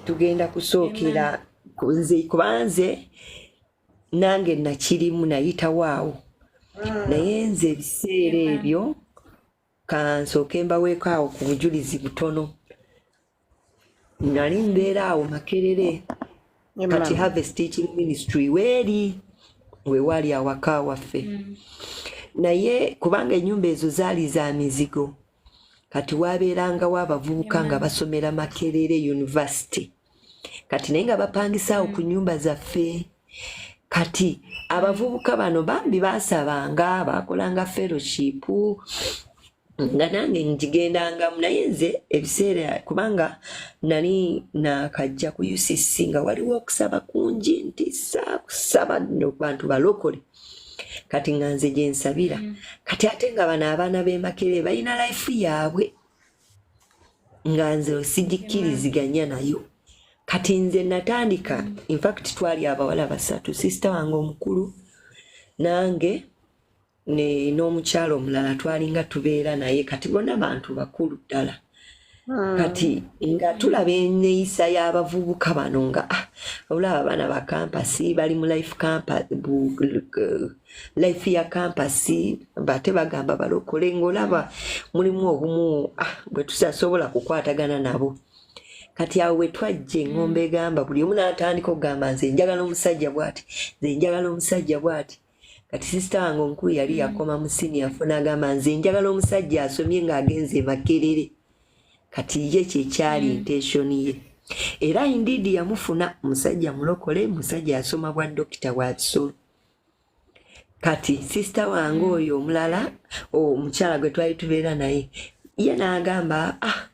tugenda kusookera nze, kuba nze nange nakirimu, nayitawo awo. Naye nze ebiseera ebyo, kansooke mbaweeko awo ku bujulizi butono. Nali mbeera awo Makerere. Kati Harvest Teaching Ministry weeri, wewaali awaka waffe. Naye kubanga ennyumba ezo zaali za mizigo, kati wabeerangawo abavubuka nga basomera Makerere University, kati naye nga bapangisaawo ku nyumba zaffe. Kati abavubuka bano bambi basabanga, bakolanga fellowship, nga nange ngigendangamu. Naye nze ebiseera, kubanga nali nakajja ku UCC, nga waliwo okusaba kungi, nti saakusaba nno bantu balokole. Kati nga nze gye nsabira. Kati ate nga bano abaana b'e Makerere balina life yaabwe, nga nze sigikkiriziganya nayo. Kati nze natandika, infact twali abawala basatu, sister wange omukulu, nange n'omukyalo omulala twalinga tubeera naye. Kati bonna bantu bakulu ddala. Kati nga tulaba enneeyisa y'abavubuka bano, nga ah, olaba abaana ba campus bali mu life, life ya campus, bate bagamba balokole, ng'olaba mulimu obumu, ah, bwe tutasobola kukwatagana nabo. Kati awo we twajja, eŋŋombe egamba, buli omu n'atandika okugamba, "Nze njagala omusajja bw'ati, nze njagala omusajja bw'ati." Kati sister wange omukulu yali yakoma mu senior four, n'agamba, "Nze njagala omusajja asomye ng'agenze e Makerere." Kati ye kyekyali intention ye, era indeed yamufuna, musajja mulokole, musajja yasoma bwa dokita bwa bisolo. Kati sister wange oyo omulala, omukyala gwe twali tubeera naye, ye n'agamba, "Ah,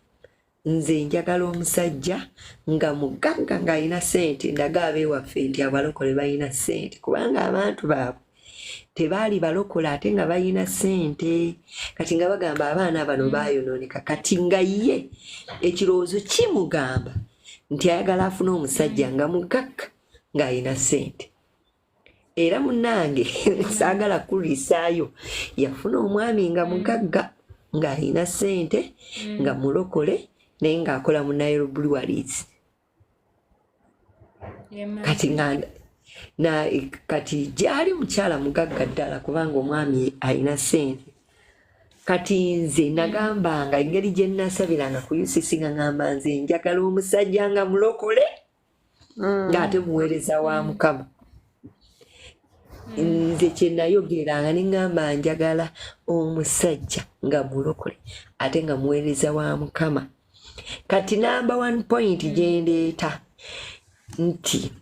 nze njagala omusajja nga mugagga, ng'alina ssente, ndaga abeewaffe nti abalokole balina ssente," kubanga abantu baabwe tebaali balokole ate nga balina ssente. Kati nga bagamba abaana bano baayonooneka. Kati nga ye ekirowoozo kimugamba nti ayagala afune omusajja nga mugagga, ng'alina ssente. Era munnange, saagala kulwisaayo, yafuna omwami nga mugagga, ng'alina ssente, nga mulokole, naye ng'akola mu Nile Breweries. Kati nga na kati gyali mukyala mugagga ddala, kubanga omwami alina ssente. Kati nze nagambanga, engeri gye nasabiranga ku UCC, nga ngamba nze njagala omusajja nga mulokole, ng'ate muweereza wa Mukama. Nze kye nayogeranga ne ŋŋamba, njagala omusajja nga mulokole ate nga muweereza wa Mukama. Kati number one point gye ndeeta nti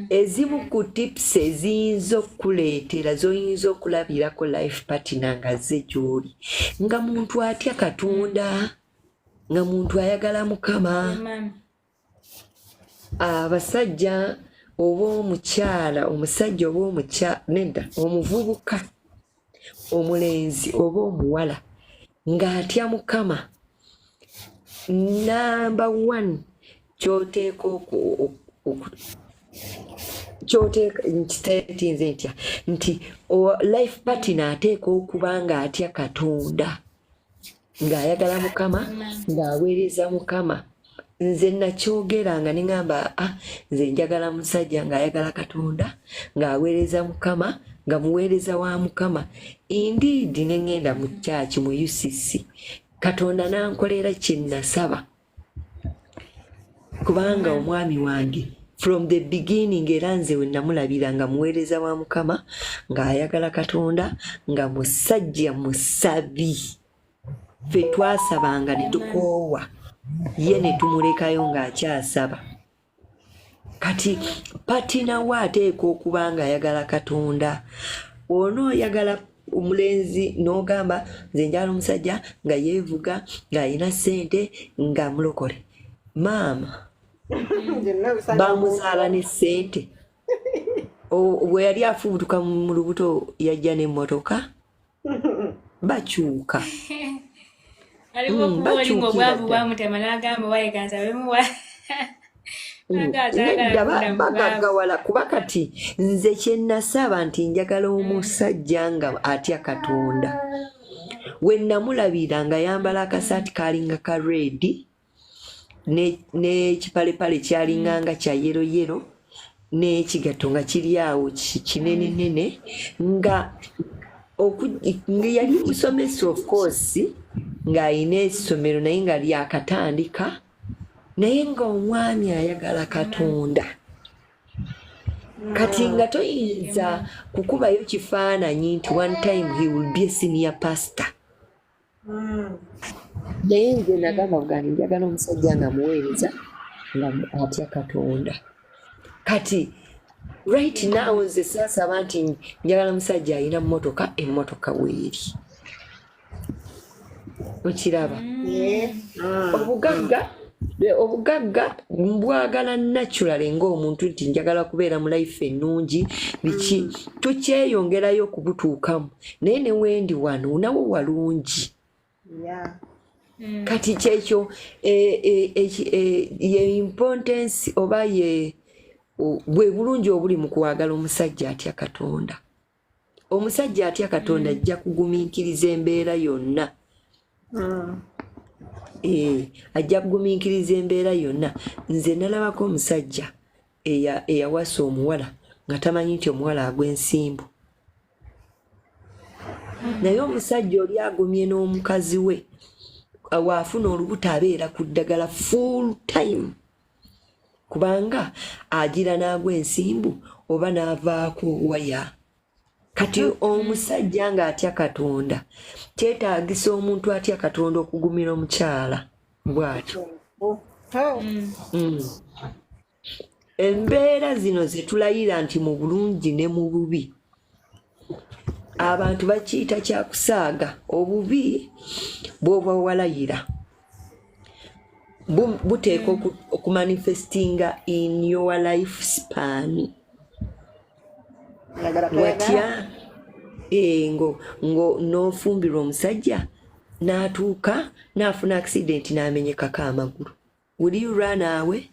Ezimu ku tips eziyinza okukuleetera, z'oyinza okulabirako life partner nga azze gy'oli, nga muntu atya Katonda, nga muntu ayagala Mukama. Abasajja oba omukyala, omusajja oba omukyala, nedda, omuvubuka omulenzi oba omuwala ng'atya Mukama, number one kyoteeka kyoteeka nkiteetinze ntya nti life partner ateeka okuba ng'atya Katonda, ng'ayagala Mukama, ng'aweereza Mukama. Nze nakyogera nga neŋamba, ah, nze njagala musajja ng'ayagala Katonda, ng'aweereza Mukama, nga muweereza wa Mukama. Indeed, ne ŋŋenda mu kyaki mu UCC, Katonda n'ankolera kye nasaba, kubanga omwami wange from the beginning, era nze we namulabira nga muweereza wa Mukama, ng'ayagala Katonda, nga musajja musabi. Ffe twasabanga ne tukoowa, ye ne tumulekayo ng'akyasaba. Kati partner we ateeka okuba ng'ayagala Katonda. Onooyagala omulenzi n'ogamba, nze njagala omusajja nga yeevuga, ng'alina ssente, nga mulokole. Maama bamuzaala ne ssente? Bwe yali afubutuka mu lubuto yajja n'emmotoka? Bakyuka. Aliwo kuba oli ng'obwavu bwamutema n'agamba, waye kansabemuwa. Nedda, bagaggawala. Kuba kati nze kye nasaba nti njagala omusajja nga atya Katonda, we namulabira nga yambala akasaati kalinga ka red n'ekipalepale kyalinganga kya yellow yellow, n'ekigatto nga kiri awo kinenenene, nga yali musomesa, of course ng'ayina essomero, naye nga lyakatandika, naye nga omwami ayagala Katonda. Kati nga toyinza kukubayo kifaananyi nti one time he will be a senior pastor. Naye nze nagamba bugambi, njagala omusajja nga muweereza, nga atya Katonda. Kati right now nze saasaba nti njagala musajja alina mmotoka. Emmotoka weeri, okiraba. Obugagga mbwagala naturally ng'omuntu, nti njagala kubeera mu life ennungi, biki, tukyeyongerayo okubutuukamu, naye ne wendi wano nawo walungi. Kati kyekyo ye importance oba ye bwe bulungi obuli mu kwagala omusajja atya Katonda. Omusajja atya Katonda ajja kugumiikiriza embeera yonna. Ajja kugumiikiriza embeera yonna. Nze nalabako omusajja eyawasa omuwala nga tamanyi nti omuwala agwa ensimbu, naye omusajja oli agumye n'omukazi we. Waafuna olubuto abeera ku ddagala full time, kubanga agira n'agwa ensimbu oba n'avaako waya. Kati omusajja ng'atya Katonda, kyetaagisa omuntu atya Katonda okugumira omukyala bw'atyo. Embeera zino ze tulayira nti mu bulungi ne mu bubi, abantu bakiyita kyakusaaga. Obubi bw'oba walayira buteeka okumanifestinga in your life span. Watya ngo ngo n'ofumbirwa omusajja n'atuuka n'afuna accident n'amenyekako amagulu, will you run away?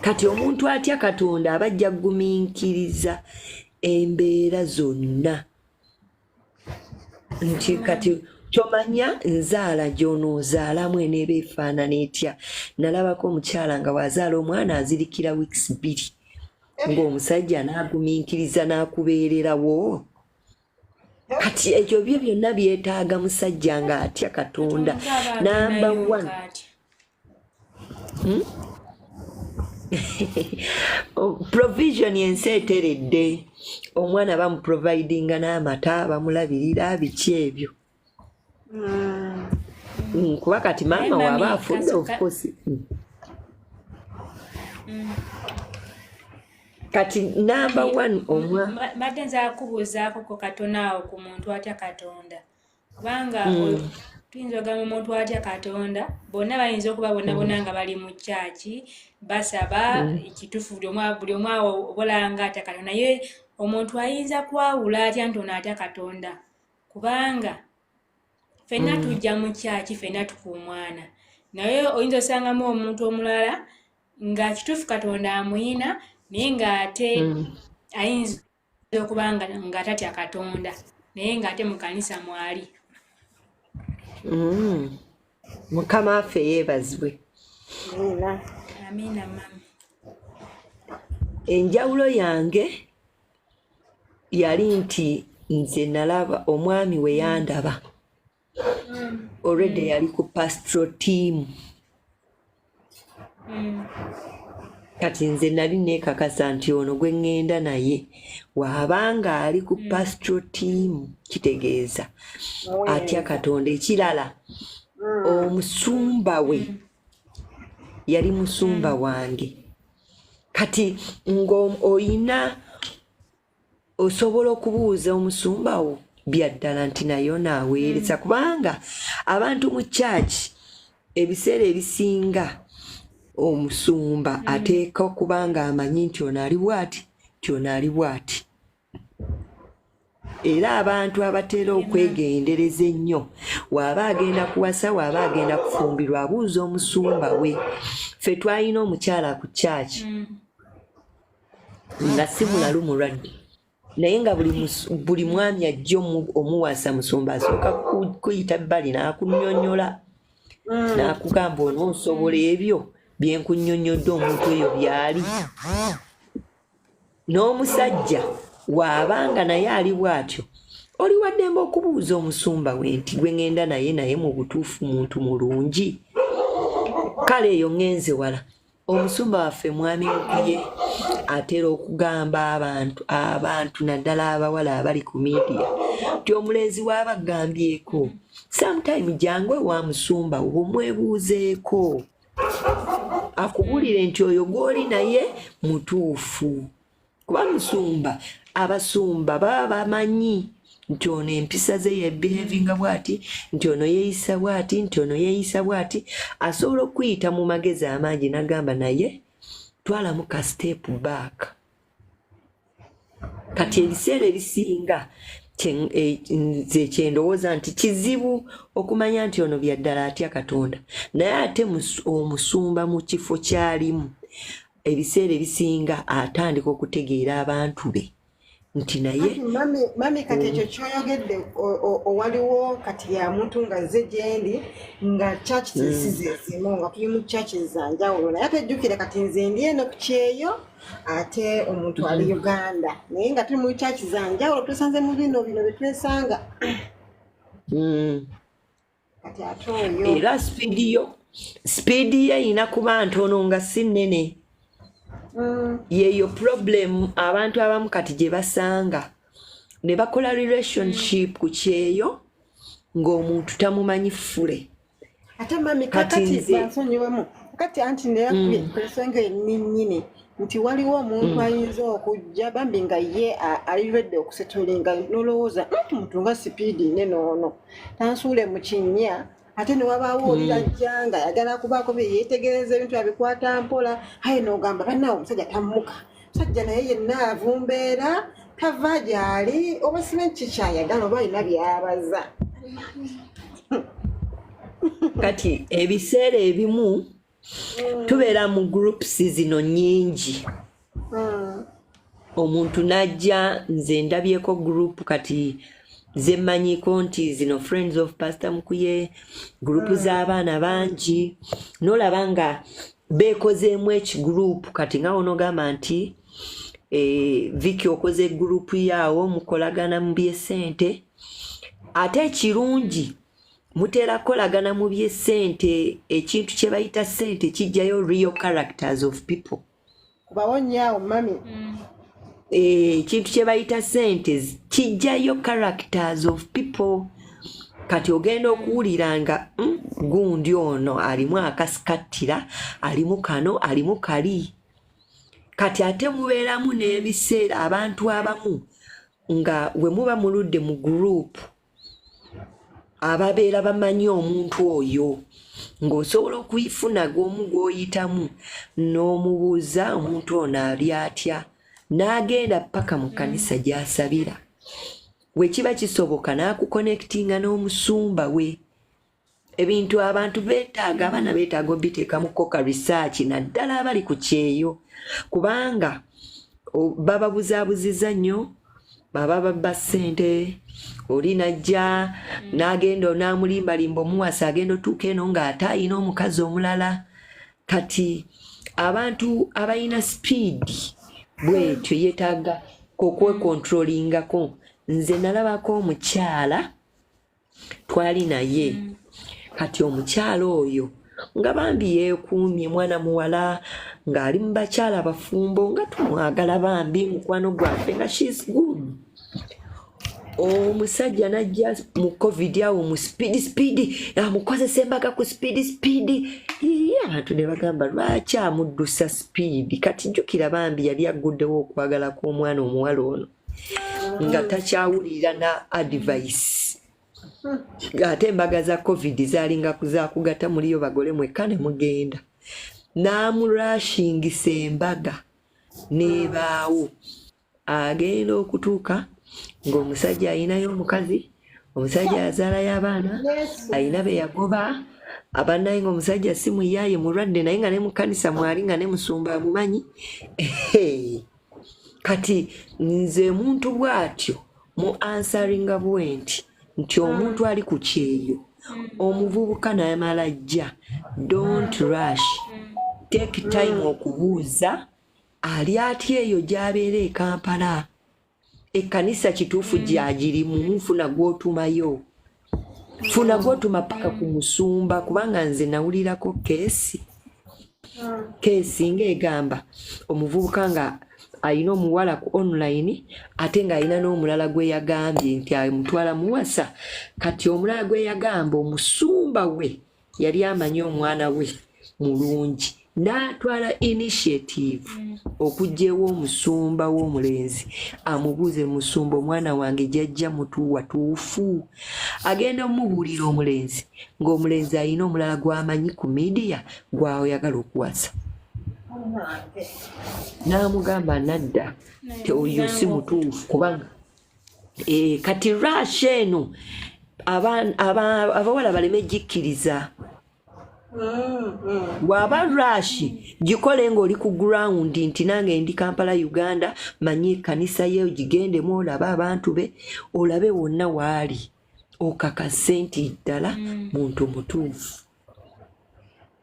Kati omuntu atya Katonda aba ajja kugumiikiriza embeera zonna, nti kati tomanya nzaala gy'onoozaalamu eneeba efaanana etya. Nalabako omukyala nga wazaala omwana azirikira weeks 2, ng'omusajja n'agumiikiriza n'akubeererawo. Kati ekyo byo byonna byetaaga musajja ng'atya Katonda, number one. Provision, ensi eteredde, omwana bamuprovidinga n'amata, bamulabirira, biki ebyo. Kuba kati maama waaba afudde, of course. Kati namba one omwa Mbadde nzala kubuuzaako ko katono awo ku muntu atya Katonda, kubanga tuyinza ogamba omuntu atya Katonda, bonna bayinza okuba bonna bonna nga bali mu kyaki basaba, kituufu, buli omu awo obolanga atya Katonda, naye omuntu ayinza kwawula atya nti ono atya Katonda? Kubanga ffenna tujja mu kyaki, ffenna tukuumwana, naye oyinza osangamu omuntu omulala nga kituufu Katonda amuyina, naye ng'ate ayinza okuba nga tatya Katonda, naye ng'ate mu kanisa mwali. Mukama waffe yeebazibwe. Amiina. Amiina, mama. Enjawulo yange yali nti nze nalaba omwami we yandaba already yali ku pastoral team. Kati nze nali neekakasa nti ono gwe ŋŋenda naye waabanga ali ku pastoral team, kitegeeza atya Katonda. Ekirala, omusumba we yali musumba wange. Kati ng'oyina osobola okubuuza omusumba wo byaddala nti naye onaaweereza, kubanga abantu mu kyaki ebiseera ebisinga omusumba ateeka okuba nga amanyi nti ono ali bwati, nti ono ali bwati. Era abantu abatera okwegendereza ennyo, waaba agenda kuwasa, waaba agenda kufumbirwa, abuuza omusumba we. Ffe twalina omukyala ku kyaki nga si mulalu, mulwadde, naye nga buli mwami ajja omuwasa, musumba asooka kuyita bbali n'akunnyonnyola, n'akugamba, "Onoosobola ebyo byenkunnyonnyodde omuntu oyo byali?" N'omusajja waabanga naye ali bw'atyo, oli waddembe okubuuza omusumba we nti, "Gwe ŋŋenda naye, naye mu butuufu muntu mulungi?" Kale eyo ŋŋenze wala. Omusumba waffe Mwami Mukuye atera okugamba abantu, naddala abawala abali ku media, nti omulenzi waaba agambyeko, sometime jangu ewa musumba wo omwebuuzeeko, akubuulire nti oyo gw'oli naye mutuufu. Kuba musumba, abasumba baba bamanyi nti ono empisa ze yebehavinga bwati, nti ono yeeyisa bwati, nti ono yeeyisa bwati. Asobola okuyita mu magezi amangi nagamba, "Naye twalamu ka step back." Kati ebiseera ebisinga nze kyendowooza nti kizibu okumanya nti ono byaddala atya Katonda, naye ate omusumba mu kifo kyalimu ebiseera ebisinga atandika okutegeera abantu be nti naye Mami, kati ekyo kyoyogedde, owaliwo kati ya muntu nga nze gyendi nga church si zezimu, nga tuli mu church zanjawulo, naye ate jjukira kati nze ndi eno ku kyeyo, ate omuntu ali Uganda, naye nga tuli mu church zanjawulo, tusanze mu bino bino byetwesanga. Kati ate oyo Era speed yo erina kuba ntono nga si nnene. Yeyo problem abantu abamu kati gye basanga ne bakola relationship ku kyeyo ng'omuntu tamumanyi fule. Ate mami, Kati kakati bansonyiwemu kati anti neyakubye ku nsonga enninnyini nti waliwo omuntu ayinza okujja bambi nga ye ali ready okusettlinga, nolowooza nti muntu nga speed nene ono tansuule mu kinnya, ate ne wabaawo oli ajja nga ayagala kubaako bye yeetegereza, ebintu abikwata mpola, aye n'ogamba, "Bannaawe, omusajja tammuka, musajja naye yenna avumbeera tava gy'ali, oba simanyi kikyayagala, oba alina by'abaza." Kati ebiseera ebimu tubeera mu groups zino nnyingi, omuntu n'ajja, nze ndabyeko group kati zemmanyiiko nti zino Friends of Pastor Mukuye, group z'abaana bangi, n'olaba nga beekozeemu ekigroup. Kati nga wonoogamba nti Viki okoze group yaawo, mukolagana mu byesente, ate ekirungi mutera kukolagana mu byesente. Ekintu kye bayita sente kijjayo real characters of people. Kubawo nnyo mami. Ekintu kye bayita sente kijjayo characters of people. Kati ogenda okuwulira nga gundi ono alimu akasikattira, alimu kano, alimu kali. Kati ate mubeeramu n'ebiseera abantu abamu nga we muba muludde mu gurupu ababeera bamanyi omuntu oyo, ng'osobola okufuna gw'omu gw'oyitamu n'omubuuza omuntu ono ali atya, n'agenda paka mu kkanisa gy'asabira. We kiba kisoboka n'akukonekitinga n'omusumba we. Ebintu abantu beetaaga, abaana beetaaga obiteekamuko ka research, naddala abali ku kyeyo, kubanga bababuzaabuziza nnyo, baba babba ssente. Oli najja n'agenda n'amulimbalimba omuwasa, agenda otuuka eno ng'ate ayina omukazi omulala. Kati abantu abalina sipiidi bwetyo yeetaaga okwekontrolingako. Nze nalabako omukyala twali naye, kati omukyala oyo nga bambi yeekuumye, mwana muwala ng'ali mu bakyala bafumbo, nga tumwagala bambi, mukwano gwaffe, nga she's good. Omusajja najja mu COVID awo mu speed speed, amukozesa embaga ku speed speed. Ii, abantu ne bagamba lwaki amuddusa speed? Kati jjukira bambi yali agguddewo okwagala kw'omwana omuwala ono, nga takyawulira na advice. Ate embaga za COVID zaalinga zakugata muliyo bagole mwekka ne mugenda. N'amurashingisa embaga n'ebaawo, agenda okutuuka ng'omusajja ayinayo omukazi, omusajja azaalayo abaana, ayina be yagoba abannaye, ng'omusajja si muyaaye, mulwadde, naye nga ne mu kkanisa mwali, nga ne musumba amumanyi. Kati nze omuntu bw'atyo mu ansaringa bwe nti nti omuntu ali ku kyeyo, omuvubuka n'amala ajja, don't rush, take time okubuuza ali atya eyo gy'abeera e Kampala, ekkanisa kituufu gyagirimu, funa gw'otumayo, funa gw'otuma paka ku musumba. Kubanga nze nawulirako case ng'egamba omuvubuka nga ayina omuwala ku online, ate ng'alina n'omulala gwe yagambye nti amutwala muwasa. Kati omulala gwe yagamba, omusumba we yali amanyi omwana we mulungi, n'atwala initiative okuggyewo omusumba w'omulenzi amubuuze, "Musumba, omwana wange jajja mutuuwa tuufu?" Agenda omubuulira omulenzi ng'omulenzi alina omulala gw'amanyi ku media gw'ayagala okuwasa, n'amugamba nadda oyo si mutuufu. Kubanga kati rush eno abawala baleme gikkiriza. Bw'aba rush, gikole ng'oli ku ground nti nange ndi Kampala, Uganda, manyi ekkanisa ye, ogigendemu olabe abantu be, olabe wonna waali, okakase nti ddala muntu mutuufu.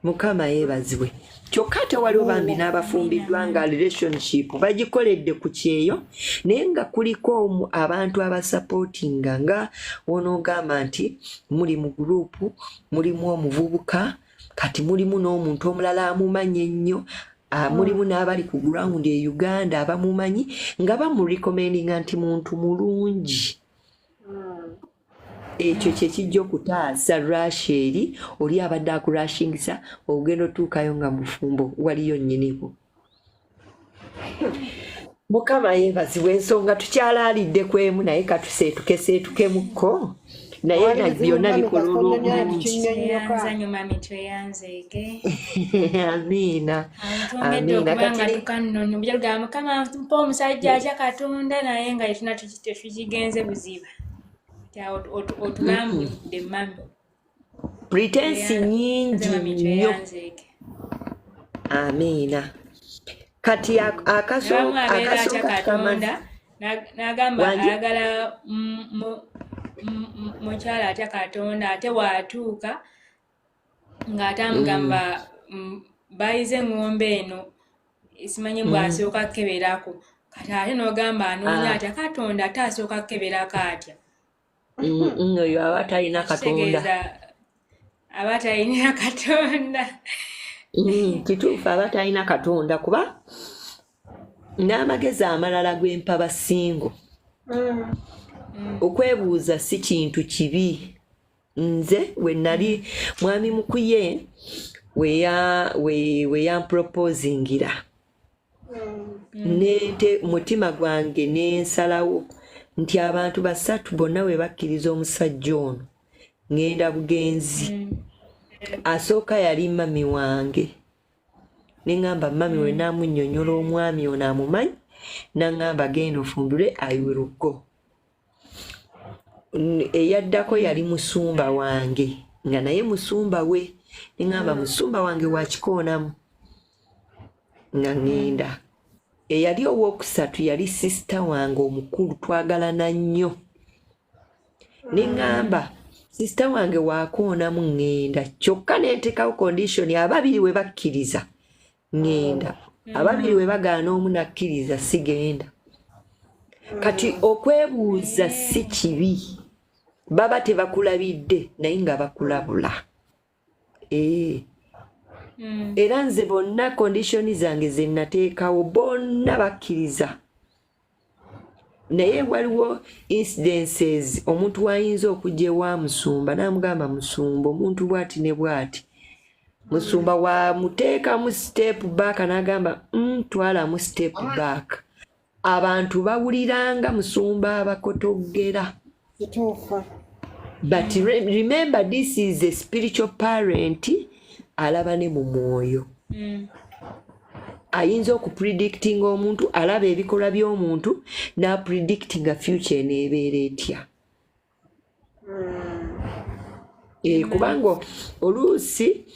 Mukama yeebazibwe. Kyokka ate waliwo bambi n'abafumbiddwa nga relationship bagikoledde ku kyeyo, naye nga kuliko abantu abasapootinga, nga wonoogamba nti muli mu gurupu, mulimu omuvubuka, kati mulimu n'omuntu omulala amumanyi ennyo, mulimu n'abali ku ground e Uganda abamumanyi nga bamurecommendinga nti muntu mulungi. Ekyo kyekijja okutaasa rush eri oli abadde akurashingisa, ogenda otuukayo nga mufumbo, waliyo nnyinibo. Mukama yeebazibwa. Ensonga tukyalaalidde ku emu, naye katuseetuke seetukemukko, naye na byonna bikola olw'obulungi. Tweyanza nnyo mami, tweyanzeege. Amiina. Awo twongedde Amiina. okuba nga Kati tukannono bujja Mukama mpa omusajja atya Katonda, naye nga tetuna tetukigenze buziba. Ti awo otulambulidde mami. Pretense Tweyanze nyingi mami, nnyo. tweyanzeege. Amiina. Kati Abamu abeera atya akasooka tukamaze. Katonda n'agamba Wangi? ayagala mukyala atya Katonda, ate waatuuka ng'ate amugamba bayize eŋŋombe eno, simanyi mbw asooka kukeberako. Kati ate n'ogamba anoonya atya Katonda, ate asooka kukeberako atya? Oyo aba talina Katonda. Kitegeeza aba talina Katonda. Kituufu, aba talina Katonda, kuba n'amagezi amalala gwempa ba single, okwebuuza si kintu kibi. Nze we nali mwami mukuye we yamproposingira. Nente mutima gwange nensalawo nti abantu basatu bonna bwe bakkiriza omusajja ono ŋŋenda bugenzi. Asooka yali mami wange, ne ŋŋamba mami we naamunnyonnyola omwami ono amumanyi, naŋŋamba genda ofumbirwe, I will go. Eyaddako yali musumba wange, nga naye musumba we, ne ŋŋamba musumba wange wakikoonamu, nga ŋŋenda. Eyali owookusatu yali sister wange omukulu, twagalana nnyo, ne ŋŋamba sister wange waakoonamu, ŋŋenda. Kyokka ne nteekawo condition, ababiri we bakkiriza ŋŋenda, ababiri we bagaana omu nakkiriza sigenda. Kati okwebuuza si kibi, baba tebakulabidde naye nga bakulabula. Ee, era nze bonna condition zange ze nateekawo bonna bakkiriza, naye waliwo incidences omuntu wayinza okujja ewa musumba n'amugamba, "Musumba, omuntu bw'ati ne bw'ati." Musumba wamuteekamu step back n'agamba, twalamu step back." Abantu bawuliranga musumba abakotoggera. Kituufu. But remember, this is a spiritual parent, alaba ne mu mwoyo. Ayinza okupredictinga omuntu, alaba ebikolwa by'omuntu n'apredictinga future eneebeera etya. Kubanga oluusi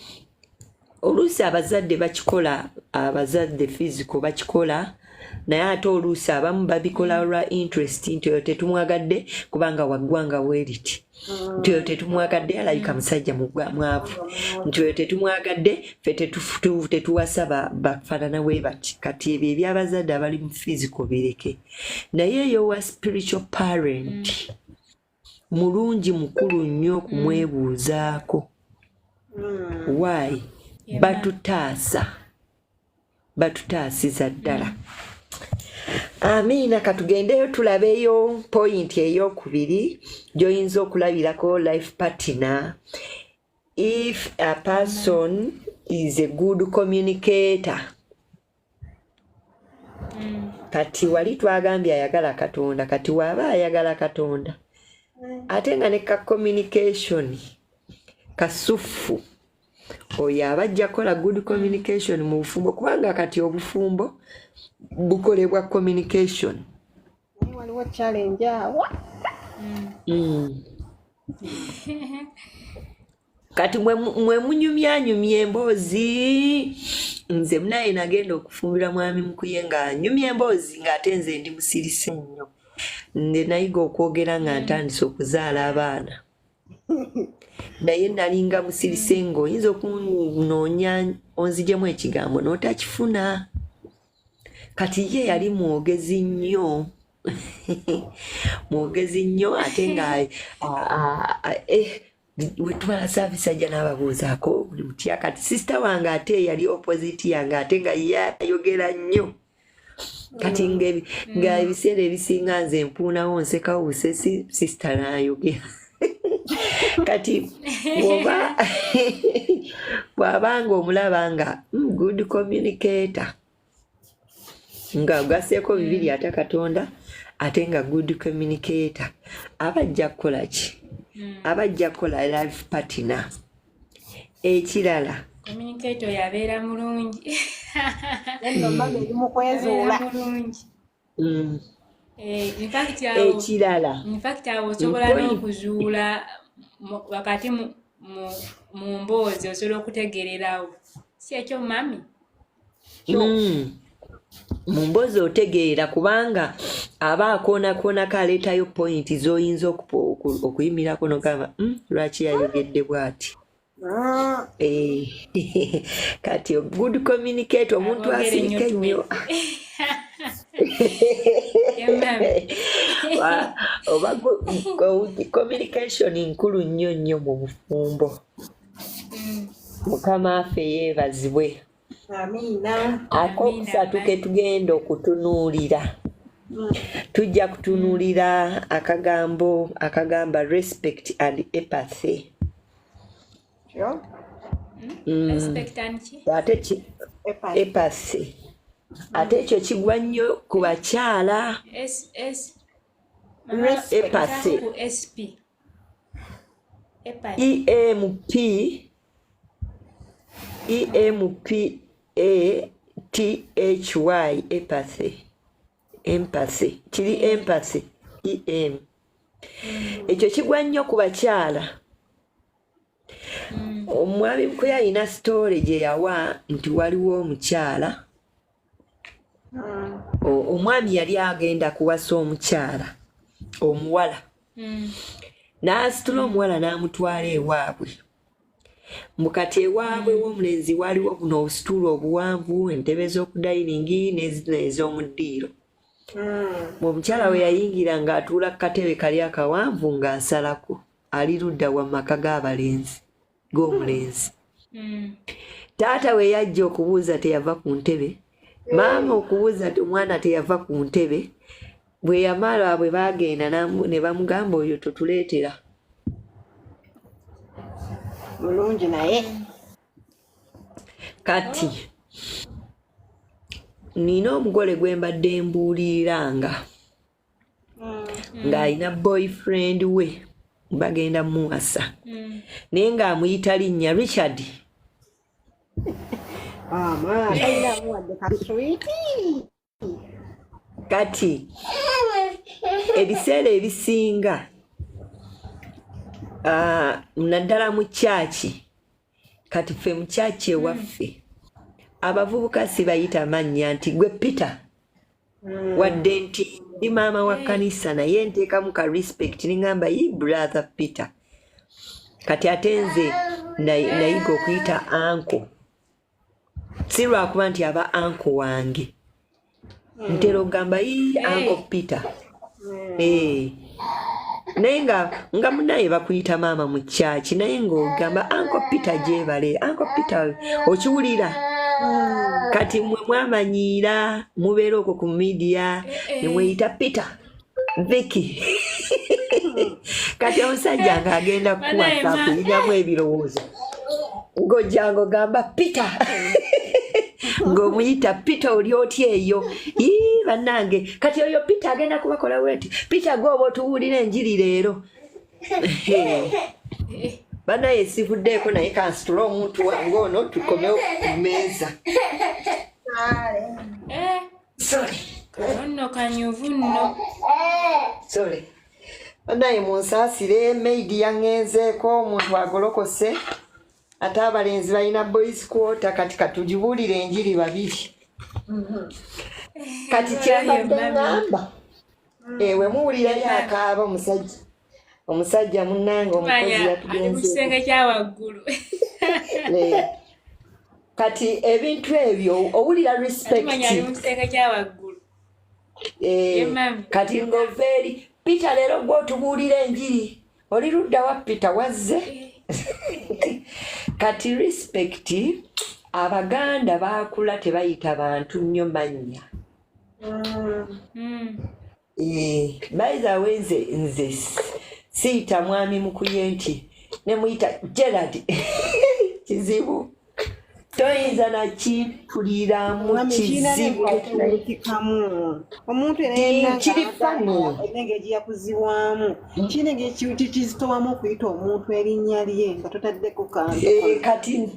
abazadde bakikola, abazadde physical bakikola, naye ate oluusi abamu babikola lwa interest, nti oyo tetumwagadde kubanga waggwanga bweriti, nti oyo tetumwagadde alabika musajja mwavu, nti oyo tetumwagadde ffe tetuwasa bafaanana bwe bati. Kati ebyo ebyabazadde abali mu physical bireke, naye eyo wa spiritual parent mulungi, mukulu nnyo okumwebuuzaako. Why? Batutaasa, batutaasiza ddala. Amiina. Katugendeyo tulabeyo point eyokubiri gy'oyinza okulabirako life partner. If a person is a good communicator. Kati wali twagambye ayagala Katonda, kati waaba ayagala Katonda ate nga ne ka communication kasuffu, oyo aba ajja kukola good communication mu bufumbo, kubanga kati obufumbo bukolebwa communication. Naye waliwo challenge awo. Kati mwe munyumyanyumya emboozi. Nze munaye nagenda okufumbirwa mwami Mukuye nga nyumya emboozi, ng'ate nze ndi musirise nnyo. Nze nayiga okwogera nga ntandise okuzaala abaana, naye nalinga musirise ng'oyinza okunoonya onzigyemu ekigambo n'otakifuna. Kati ye yali mwogezi nnyo, mwogezi nnyo, ate nga wetumala service ajja n'ababuuzaako buli mutya. Kati sister wange ate yali opposite yange, ate nga ye ayogera nnyo. Kati nga ebiseera ebisinga nze mpuunawo nsekawo busesi, sister n'ayogera. Kati bw'oba bw'abanga omulaba nga good communicator, nga ogasseeko bibiri, ate Katonda, ate nga good communicator, aba ajja kukola ki? Aba ajja kukola life partner. Ekirala, Communicator yabeera mulungi. Nno mama eri mu kwezuula. Abeera mulungi. In fact awo Ekirala, in fact awo osobola n'okuzuula wakati mu mboozi, osobola okutegeererawo, si ekyo mami? Mu mboozi otegeera, kubanga aba akoonakoonako aleetayo point z'oyinza okuyimirako nogamba, lwaki yayogedde bw'ati?" Kati good communicator, omuntu Aboogera ennyo. asirika ennyo. Ye mami. Oba communication nkulu nnyo nnyo mu bufumbo. Mukama affe yeebazibwe. Amiina. Akokusatu ke tugenda okutunuulira, tujja kutunuulira akagambo akagamba respect and empathy. Kyo. Respect and ki? Ate ki? Empathy. Empathy. Ate ekyo kigwa nnyo ku bakyala. S S Mama, Epathy. ku SP. Epathy. EMP EMPATHY, epathy, empathy, kiri empathy, EM. Ekyo kigwa nnyo ku bakyala. Omwami Mukoya alina sitoole gye yawa nti waliwo omukyala, omwami yali agenda kuwasa omukyala omuwala, n'asitula omuwala n'amutwala ewaabwe. Mbu kati ewaabwe w'omulenzi waliwo buno obusituulu obuwanvu, entebe z'oku dayiningi n'ezino ez'omu ddiiro. Mu omukyala we yayingira ng'atuula ku katebe kali akawanvu ng'asalako, ali ludda wa maka g'abalenzi, g'omulenzi. Taata we yajja okubuuza teyava ku ntebe, maama okubuuza omwana teyava ku ntebe. Bwe yamala, bwe baagenda ne bamugamba, "Oyo totuleetera." Mulungi naye. Kati nina omugole gwe mbadde mbuuliriranga ng'alina boyfriend we, bagenda muwasa, naye ng'amuyita linnya Richard. Ama talinamu wadde kaswiti. Kati ebiseera ebisinga, naddala mu kyaki, kati ffe mu kyaki ewaffe abavubuka sibayita mannya nti gwe Peter, wadde nti ndi maama wa kanisa, naye nteekamu ka respect neŋŋamba, "Yi brother Peter." Kati ate nze nayiga okuyita uncle, si lwakuba nti aba uncle wange, ntera okugamba, "Yi uncle Peter." Eh. Naye nga munaye bakuyita maama mu kyaki, naye ng'ogamba, "Uncle Peter gyebale, uncle Peter," okiwulira. Kati mmwe mwamanyiira mubeera okwo ku media ne mweyita Peter, Vicky. Kati omusajja ng'agenda kukuwasa akuyinamu ebirowoozo, ng'ojjanga ogamba Peter, ng'omuyita Peter, oli otya eyo? Ii, bannange, kati oyo Peter agenda kubakola weti. Peter, gwe oba otuwulira enjiri leero. Bannaye, sivuddeeko, naye kansitule omuntu wange ono tukomewo ku mmeeza. Eh, Sorry. Kano nno kanyuvu nno. Sorry bannaye, munsaasire, maid yaŋŋenzeeko, omuntu agolokose, ate abalenzi balina boys quarter. Kati katugibuulire enjiri babiri. Kati kyembadde ŋŋamba, ewe muwulirayo akaaba, omusajja munnange omukozi Manya ali mu yatugenzeeko. kisenge kya waggulu. Kati ebintu ebyo owulira respect. Manya ali mu kisenge kya waggulu. Ye mami. Kati ng'ova eri, "Peter, leero gwe otubuulira enjiri, oli ludda wa Peter wazze?" Kati respect, Abaganda baakula tebayita bantu nnyo mannya. Eh, by the way, nze siyita mwami Mukuye nti nemuyita Gerard, kizibu, toyinza nakipuliramu. Mwami kirina Kizibu. n'ebikikamu omuntu yenna. Kiri funny. Engeri gyeyakuzibwamu kirina engeri kizitowamu okuyita omuntu erinnya lye nga totaddeko kantu. Eh, kati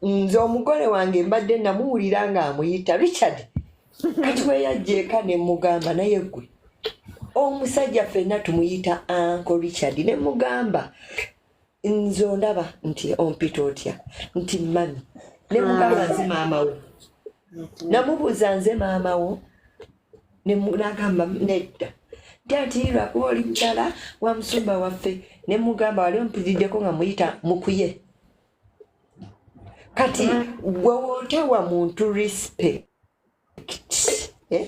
nze omugole wange mbadde namuwulira ng'amuyita Richard. Kati weyajja eka ne mugamba, "Naye gwe omusajja ffenna tumuyita uncle Richard." Ne mugamba, "Nze ondaba nti ompita otya?" Nti, "Mummy." Ne mugamba, "Nze maama wo?" Namubuuza, "Nze maama wo?" N'agamba, "Nedda." Nti ati lwakuba oli mukyala wa musumba waffe. Ne mugamba, "Wali ompitiddeko nga muyita Mukuye?" Kati gwe wootawa muntu respect, eh?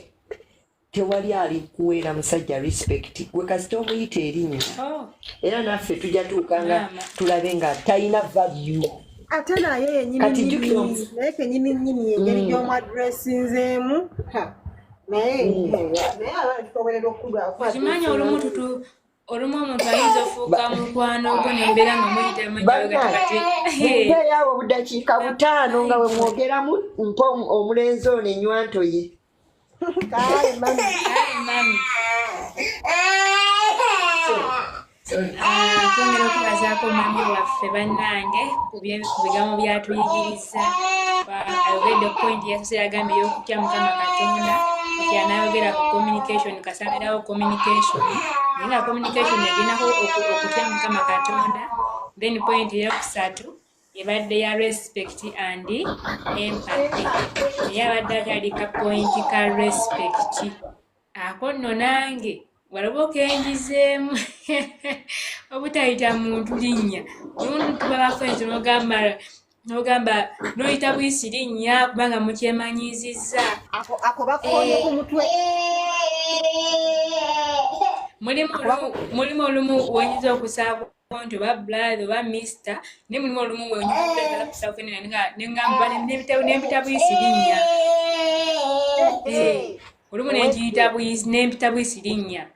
Tewali ali kuweera musajja respect. Gwe kasita omuyita erinnya, Oh, era naffe tujja tuuka nga Maama. tulabe nga talina value. Ate naye yenyini Kati jjukira nyini, naye kenyini nyini engeri gy'omwadressinzeemu, ha, naye abaana tutoberera Okimanyi olumu Olumu omuntu ayinza ofuuka mukwano gwo nembeera nga muyita amannya gati kati. Mumpeeyo awo obudakiika 5 nga we mwogeramu mpa omulenzi ono ennywanto ye. Kale mami. Kale mami. Ah, twongera okubazaako mami waffe bannange ku bigambo byatuyigiriza. Ayogedde ku point yasoose, yagambye ey'okutya Mukama Katonda, kati anayogera ku communication, kasabirawo communication, naye nga communication egendako okutya Mukama Katonda. Then point eyokusatu ebadde ya respect and empathy, naye abadde akyali ka point ka respect ako nno nange waliwo kenjizeemu obutayita muntu linnya. Olumu tuba bafriends, nogamba noyita buyisi linnya kubanga mukyemanyizizza. Ako bakonye ku mutwe. Mulimu olumu woyinza okusaako nti oba brother oba mister, naye mulimu olumu woyinza okusaako nengamba nempita buyisi linnya. Olumu nenkiyita buyisi, nempita buyisi linnya.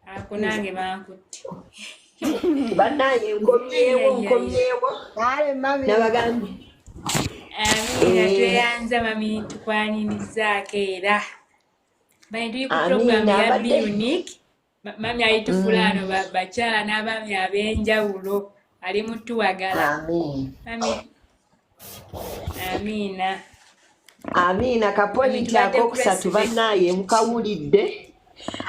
Ako nange bankutte. Bannange, nkomyewo, nkomyewo. Kale mami. Nabagambye. Amiina. Tweyanza mami, tukwanirizaako era bani tuli ku Amiina, program ya abadde- Be Unique. Mami alitufula ano bakyala n'abaami ab'enjawulo, ali mutuwagala. Amiina. Mami, amiina. Amiina. Ka point Tubadde ku akokusatu, respect. bannaaye mukawulidde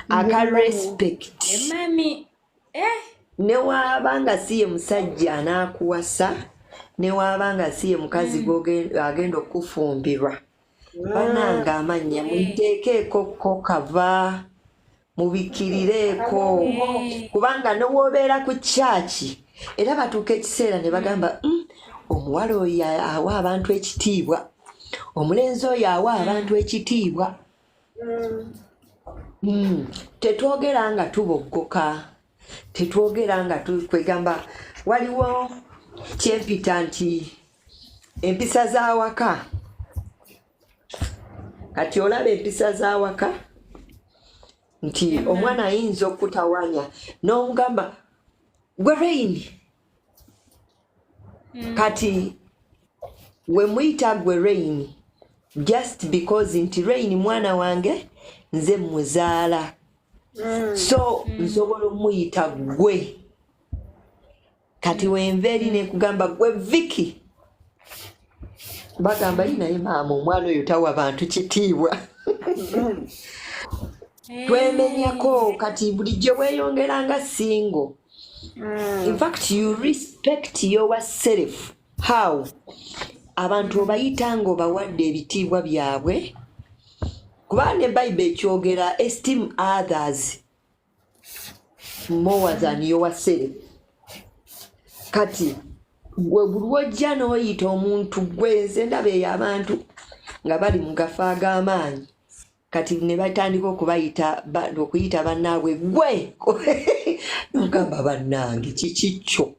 aka respect. E mami, eh. Ne waaba nga si ye musajja anaakuwasa, ne waaba nga si ye mukazi agenda okufumbirwa, bannange amannya muyiteekeeko ko kava mubikkirireeko, kubanga ne woobeera ku kyaki era batuuka ekiseera ne bagamba, omuwala oyo awa abantu ekitiibwa, omulenzi oyo awa abantu ekitiibwa." Tetwogera nga tuboggoka, tetwogera nga kwegamba waliwo kyempita nti empisa z'awaka. Kati olaba empisa z'awaka nti omwana ayinza okutawanya n'omugamba, "Gwe Rain." Kati we muyita "gwe Rain" just because nti Rain mwana wange, nze muzaala, so nsobola omuyita gwe. Kati wenva eri nekugamba, "Gwe Viki," bagamba, "Yi, naye maama, omwana oyo tawa bantu kitiibwa." Twemenyako. Kati bulijjo bweyongera nga single, in fact you respect yourself, how abantu obayita nga obawadde ebitiibwa byabwe, kuba ne Bayibuli ekyogera, "Esteem others more than yourself." Kati gwe buli wojja n'oyita omuntu gwe, nze ndaba eyo abantu nga bali mu gafo ag'amaanyi, kati ne batandika okubayita okuyita bannaabwe gwe, nogamba, "Bannange, kiki kyo?"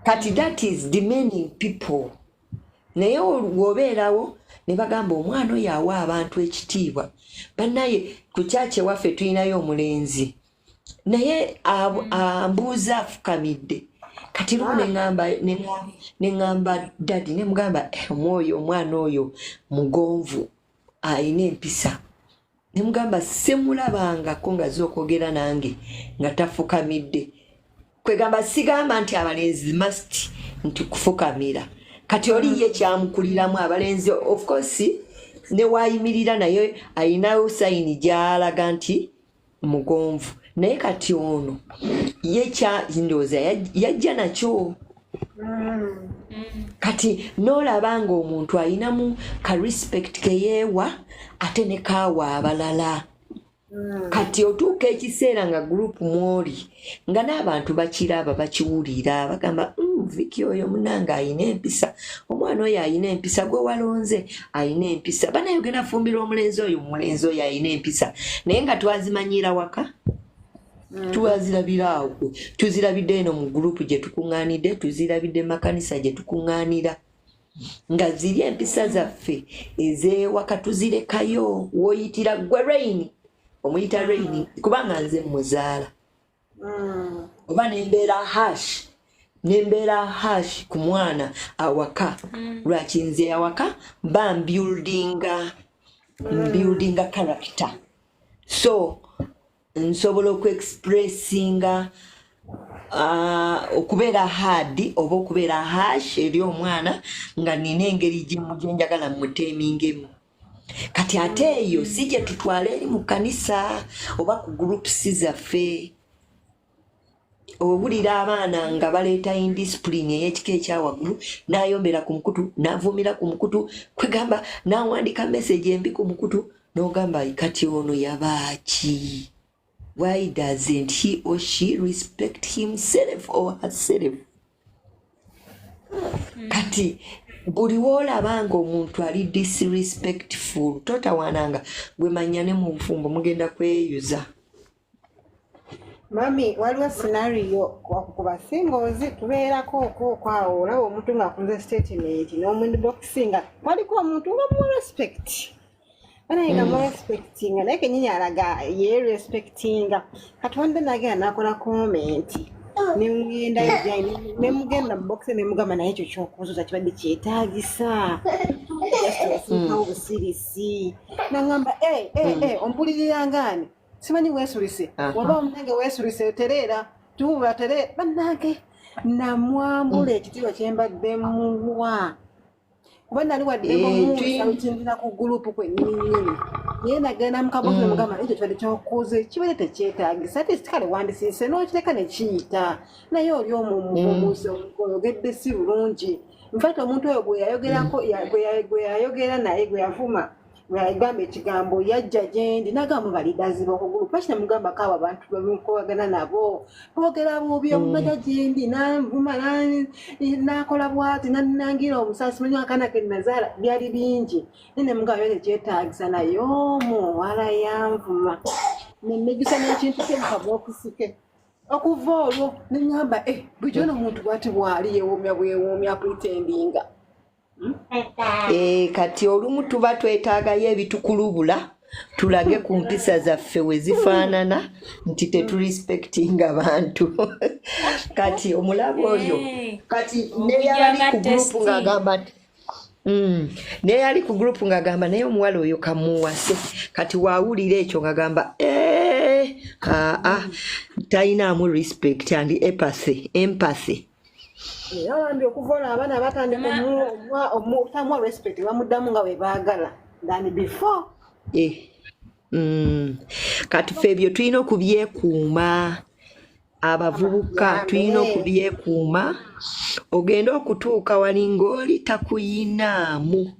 Kati that is demeaning people. Naye bw'obeerawo ne bagamba, "Omwana oyo awa abantu ekitiibwa." Bannaye, ku kyaki ewaffe tulinayo omulenzi, naye ambuuza afukamidde. Kati lumu neŋŋamba daddy, nemugamba, "Eh, omwoyo omwana oyo mugonvu, ayina empisa." Nemugamba, "Semulabangako nga zokwogera nange nga tafukamidde." Kwegamba sigamba nti abalenzi must nti kufukamira. Kati oli ye kyamukuliramu abalenzi, of course newayimirira naye ayinawo sign gyalaga nti mugonvu, naye kati ono ye kya ndowooza yajja nakyo. Kati n'olaba ng'omuntu ayinamu ka respect keyeewa ate ne kaawa abalala. Kati otuuka ekiseera nga group mwoli nga n'abantu bakiraba, bakiwulira, bagamba, Viki oyo munange ayina empisa, omwana oyo ayina empisa, gwe walonze ayina empisa, banaye ogenda fumbira omulenzi oyo, omulenzi oyo ayina empisa." Naye nga twazimanyira waka, twazirabira awo, tuzirabidde eno mu group gye tukuŋŋaanidde, tuzirabidde makanisa gye tukuŋŋaanira, nga ziri empisa zaffe ez'ewaka tuzirekayo. Woyitira, "Gwe Rain." Omuyita Rain kubanga nze muzaala. Oba nembeera harsh, nembeera harsh ku mwana awaka. Lwaki nze awaka mba mbuildinga character, so nsobola okuexpressinga okubeera hard oba okubeera harsh eri omwana nga nina engeri gyenjagala mutemingemu. Kati ate eyo si gye tutwala eri mu kkanisa oba ku groups zaffe. Owulira abaana nga baleeta indiscipline ey'ekika ekyawaggulu, n'ayombera ku mukutu, n'avuumira ku mukutu, kwegamba n'awandiika message embi ku mukutu, n'ogamba, "Kati ono yabaaki? Why doesn't he or she respect himself or herself?" Kati buli woolaba nga omuntu ali disrespectful, totawaananga gwe, manya ne mu bufumbo mugenda kweyuza. Mami, waliwo scenario ku ba singles tubeerako okwo awo, olaba omuntu ng'akoze statement n'omuinboxinga, waliko omuntu nga muwa respect banaye, nga murespectinga, naye kenyini alaga ye respectinga. Kati nagenda nakola comment, nemugenda nemugenda mu box, nemugamba, "Naye ekyo kyokuzuza kibadde kyetaagisa? Just wasirikawo busirisi." Nagamba, "Eh, eh, eh, ompulirirangaani? Simanyi weesulise." Waba omunange weesulise, tereera tuba tere bannange. Namwambula ekitiibwa kyembadde muwa, kuba nali wadde musalutinira ku group kwennyini nnyini, naye nagenda mukabozi nemugamba, "Ekyo kibadde kyokuze kibadde tekyetaagisa. Ate kale wandisiise n'okireka nekiyita, naye oli omubuuzi oyogedde si bulungi." Infact omuntu oyo gwe yayogerako, gwe yayogera naye, gwe yavuma, gwe yagamba ekigambo, yajja gyendi nagamba, "Balidazi bokugulu paki." Nemugamba, "Kaabo abantu bemukolagana nabo boogera bubi." Omumaja gyendi nanvuma, nakola bwati, nanangira omusasi, manyi akaana ke nazaala, byali bingi, naye nemugamba byo tekyetaagisa. Naye omuwala yanvuma, nenejjusa n'ekintu kye mukabokisi ke. Okuva olwo neŋŋamba, "Eh, bulijjo omuntu bwati bwali yeewuumya bwewuumya, pretendinga." Eh, kati olumu tuba twetaagayo ebitukulubula, tulage ku mpisa zaffe we zifaanana nti teturespectinga bantu. Kati omulaba oyo, kati neyali ku group ng'agamba nti neyali ku group ng'agamba, "Naye omuwala oyo kamuwase." Kati waawulira ekyo ng'agamba, "Eh, aa, talinaamu respect and empathy." Era bambi okuva olwo abaana batandika obutamuwa respect, bamuddamu nga bwe baagala than before. Eh. Kati ffe ebyo tulina okubyekuuma, abavubuka tulina okubyekuuma. Ogende okutuuka wali ng'oli takuyinaamu,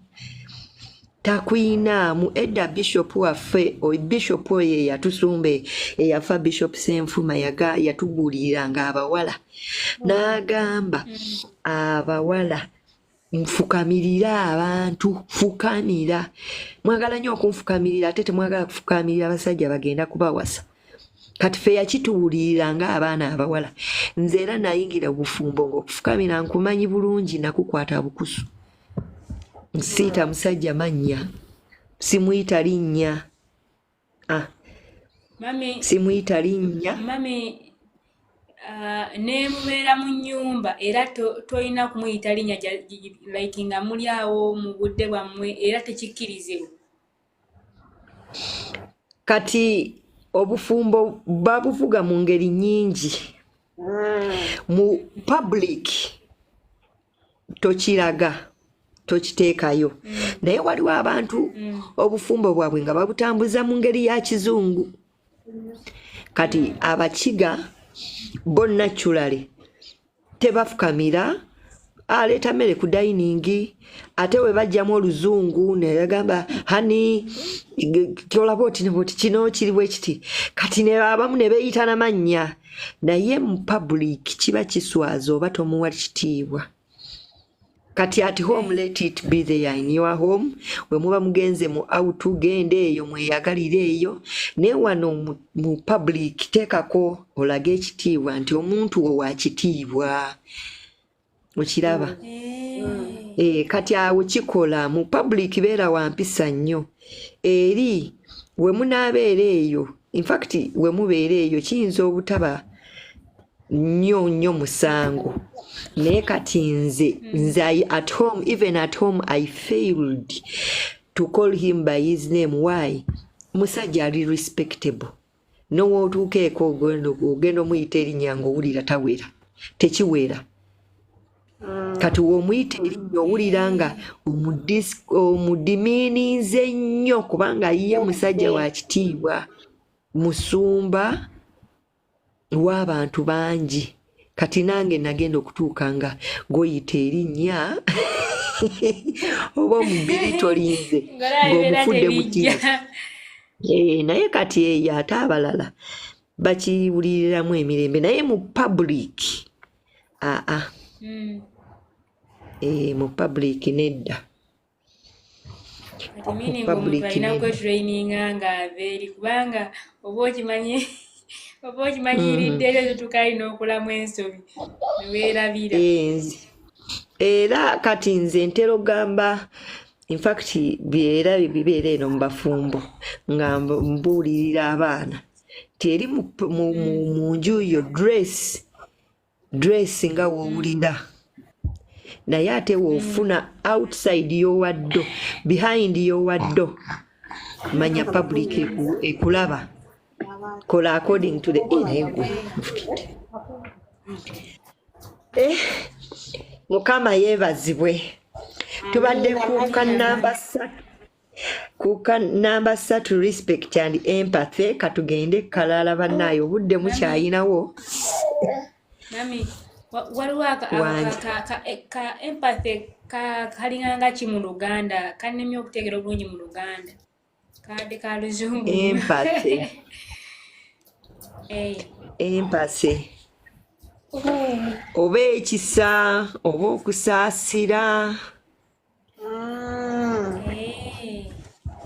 takuyinaamu. Edda bishop waffe, bishop oyo eyatusumba, eyafa, Bishop Senfuma, yatubuuliriranga abawala n'agamba abawala, "Nfukamirira abantu, fukamira. Mwagala nnyo okunfukamirira, ate temwagala kufukamirira abasajja bagenda kubawasa." Kati ffe yakitubuulirira nga abaana abawala. Nze era nayingira obufumbo ng'okufukamira nkumanyi bulungi, nakukwata bukusu. Nsiita musajja mannya, simuyita linnya. Ah, Mami, simuyita linnya. Mami, nemubeera mu nnyumba era tolina kumuyita linnya, like nga muli awo mu budde bwammwe, era tekikkirizibwa. Kati obufumbo babuvuga mu ngeri nnyingi. Mu public tokiraga, tokiteekayo, naye waliwo abantu obufumbo bwabwe nga babutambuza mu ngeri ya kizungu. Kati abakiga bo naturally tebafukamira, aleeta mmere ku dining, ate we bajjamu oluzungu nebagamba, "Honey, tolaba oti neboti kino kiri bwe kiti." Kati ne abamu ne beeyita namannya, naye mu public kiba kiswaza oba tomuwa kitiibwa. Kati at home, let it be there in your home. Bwe muba mugenze mu out, genda eyo mweyagalire eyo, naye wano mu public teekako olage ekitiibwa nti omuntu wo wa kitiibwa, okiraba? Eh, kati awo kikola mu public, beera wa mpisa nnyo eri. We munaabeera eyo, infact we mubeera eyo, kiyinza obutaba nnyo nnyo musango, naye kati nze at home, even at home I failed to call him by his name. Why? Musajja ali respectable, nowootuuka eko ogenda omuyita erinnya ngaowulira tawera, tekiwera. Kati w'omuyita erinnya owulira nga omudimininze nnyo, kubanga ye musajja wa kitiibwa, musumba w'abantu bangi. Kati nange nagenda okutuuka nga gwoyita erinnya oba omubiri tolinze ng'omufudde mutiibwa. Naye kati eyo ate abalala bakiwuliriramu emirembe, naye mu public aa. Mu public nedda. Kati meaning omuntu alina kwetraininga ng'ava eri, kubanga oba okimanyi oba okimanyiridde eryo tutuuka alina okulamu ensobi neweerabira. Era kati nze ntera ogamba, infact byera bibeera eno mu bafumbo, nga mbuulirira abaana nti eri mu nju yo dress nga woowulira, naye ate woofuna outside yowaddo, behind yowaddo, manya public ekulaba, kola according to the naye gwe nfukidde. Mukama yeebazibwe. Tubadde ku kanamba 3, ku kanamba 3, respect and empathy. Katugende kalala, bannaayo, obudde mukyayinawo. Mami, waliwo ka empathy kalinganga ki mu Luganda? Kannemye okutegeera obulungi mu Luganda, kadde ka Luzungu. Empathy. Empathy oba ekisa oba okusaasira.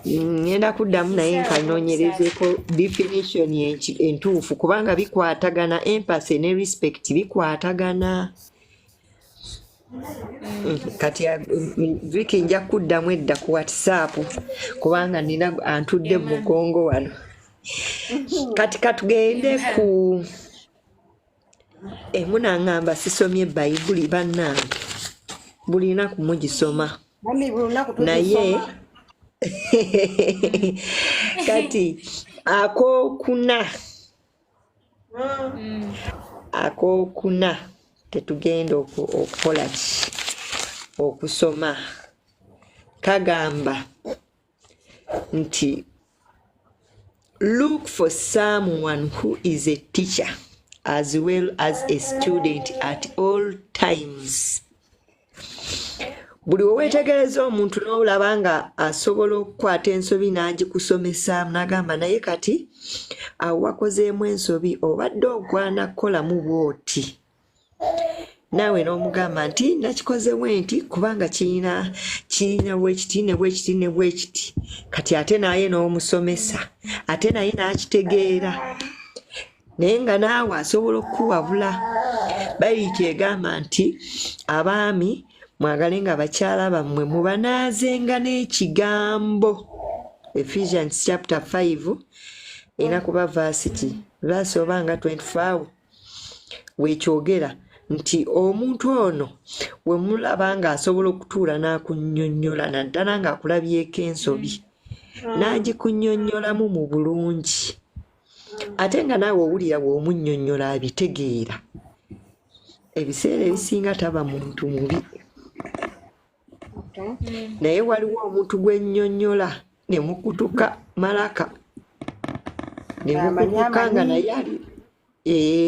Ngenda kuddamu naye nkanoonyerezeeko definition entuufu, kubanga bikwatagana, empathy ne respect bikwatagana. Kati Vicky, nja kuddamu edda ku WhatsApp, kubanga nina antudde mu mugongo wano. Kati katugende ku emunaŋŋamba sisomye Bayibuli. Bannange, buli lunaku mugisoma. Mami, buli lunaku Naye tugisoma. Kati akookuna, akookuna tetugenda okukola ki, okusoma, kagamba nti look for someone who is a teacher as well as a student at all times. Buli weweetegereza omuntu n'olaba nga asobola okukwata ensobi n'agikusomesa, n'agamba, "Naye kati awo wakozeemu ensobi, obadde ogwana kukolamu bw'oti," naawe n'omugamba nti, "Nakikoze bwe nti kubanga kirina bwekiti ne bwekiti ne bwekiti." Kati ate naye n'omusomesa, ate naye n'akitegeera, naye nga naawe asobola okukuwabula. Bayibuli kyegamba nti abaami mwagale nga bakyala bammwe, mubanaazenga n'ekigambo. Ephesians chapter 5, erina kuba verse ki, verse oba nga 24 awo wekyogera nti omuntu ono we mulaba ng'asobola okutuula n'akunnyonnyola, naddala ng'akulabyeko ensobi, n'agikunnyonnyolamu mu bulungi, ate nga naawe owulira bw'omunnyonnyola abitegeera, ebiseera ebisinga taba muntu mubi. Naye waliwo omuntu gwennyonnyola ne mukutuka malaka ne Amanyi mukutuka nga amanyi. Naye ali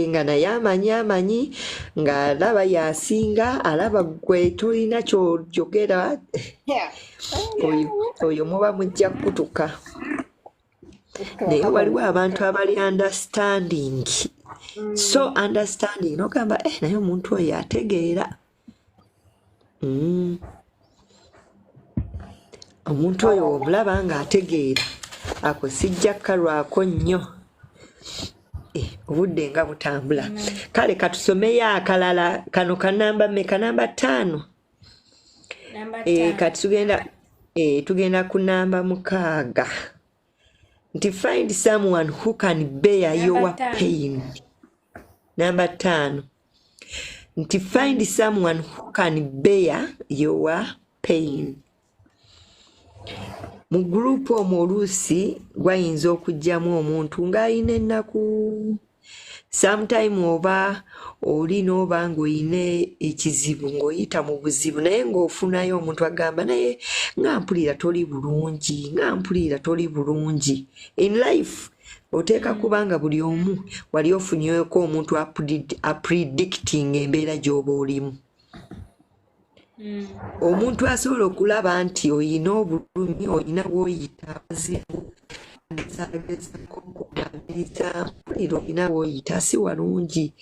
nga naye amanyi ng'alaba yasinga, alaba gwe tolina kyojogera. Oyo muba mujja kukutuka. Naye waliwo abantu abali understanding, so understanding nogamba, "Eh, naye omuntu oyo ategeera." Omuntu oyo omulaba ng'ategeera, ako sijja kukalwako nnyo. Obudde nga butambula. Kale katusomeyo akalala kano, kanamba meka? Namba 5. Namba Eh, 5. Kati tugenda ku namba 6. Nti find someone who can bear Namba your ttaano. pain. Namba 5 nti find someone who can bear your pain. Mu gurupu omwo oluusi gwayinza okugyamu omuntu ng'alina ennaku. Sometime oba oli n'oba ng'olina ekizibu, ng'oyita mu buzibu, naye ng'ofunayo omuntu agamba, naye nga mpulira toli bulungi, nga mpulira toli bulungi. In life oteeka kubanga buli omu wali ofunyeeko omuntu apredicting embeera gy'oba olimu. Omuntu asobola okulaba nti oyina obulumi, oyina bw'oyita abazibu, agezaako okugambiriza, mpulira oyina bw'oyita si walungi.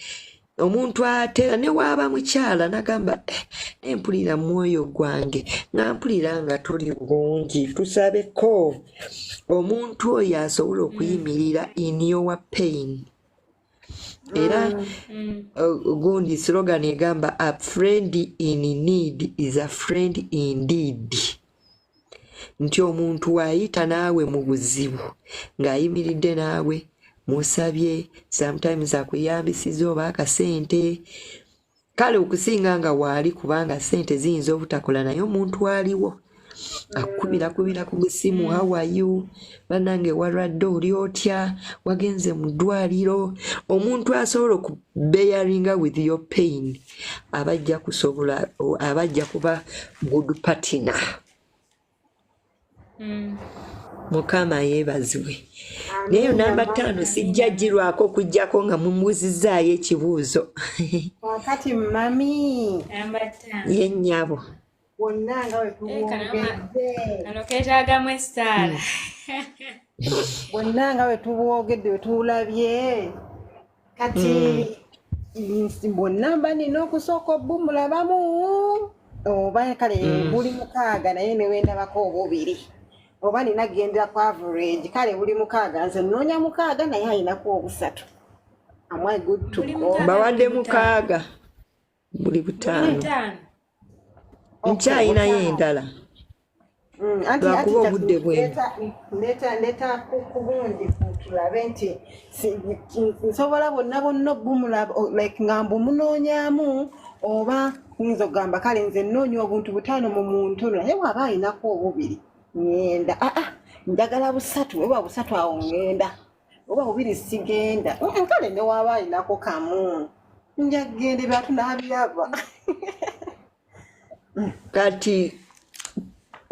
Omuntu atera ne waaba mukyala nagamba, eh, ne mpulira mu mwoyo gwange nga mpulira nga toli bulungi, tusabeko. Omuntu oyo asobola okuyimirira in your pain. Era gundi slogan egamba, a friend in need is a friend indeed. Nti omuntu waayita naawe mu buzibu ng'ayimiridde naawe, musabye, sometimes akuyambisiza oba akasente, kale okusinga nga waali, kubanga sente ziyinza obutakola, naye omuntu aliwo akubirakubira ku busimu, how are you, bannange walwadde, oli otya, wagenze mu ddwaliro. Omuntu asobola okubearinga with your pain aba ajja kusobola, aba ajja kuba good partner. Mukama yeebazibwe. Naye namba 5 sijja girwako okuggyako nga mumubuuzizzaayo ekibuuzo. Kakati mami, Namba 5. Ye nnyabo. Bwonna nga bwe Eh, kano tubwogedde, kano keetaagamu essaala. Bwonna nga bwe tubwogedde, bwe tuwulabye kati, bwonna mba nina okusooka obumulabamu oba kale buli 6, naye ne wendabako obubiri, oba nina gendera ku average, kale buli 6, nze nnoonya 6 naye ayinako obusatu. Am I good to Buli go? 6. Bawadde Buli 5. 6 buli Buli 5. 5. Nkyayinayo endala. Anti Lwakuba anti obudde bwenu. Ndeeta ku gundi tulabe nti nsobola bonna bonna obumulaba like nga mbumunoonyaamu, oba nyinza okugamba kale nze nnoonya obuntu 5 mu muntu, naye bw'aba ayinako obubiri ŋŋenda, aa njagala busatu, oba busatu awo ŋŋenda, oba bubiri sigenda. Kale ne waaba ayinako kamu nja kugenda, ebyatu n'abiraba. Kati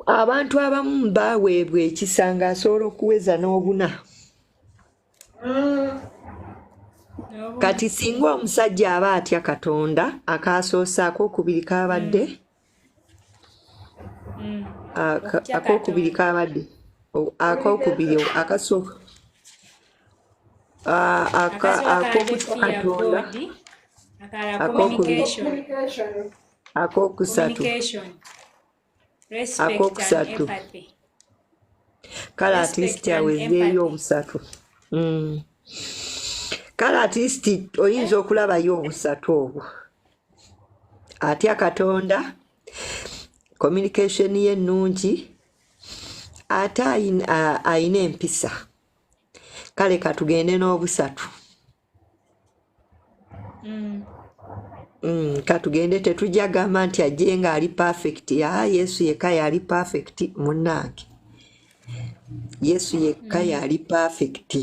abantu abamu baweebwa ekisa ng'asobola okuweza n'obuna. N'obuna. Kati singa omusajja aba atya Katonda, akasoose akookubiri kabadde Okutya akookubiri Katonda. Kabadde akookubiri akasooka Akasooka kabadde ak'okutya fear Katonda. God. Akalala Akookubiri. communication. Communication. Akookusatu. Communication. Respect and Akokusatu. empathy. Kale at least Respect and awezeeyo empathy. obusatu. Kale at least oyinza okulabayo obusatu obwo: atya Katonda, communication ye ennungi, ate ayina empisa. Kale katugende n'obusatu. Katugende, tetujja gamba nti ajje ng'ali perfect. Aa, Yesu yekka yali perfect, munnange. Yesu yekka yali perfect.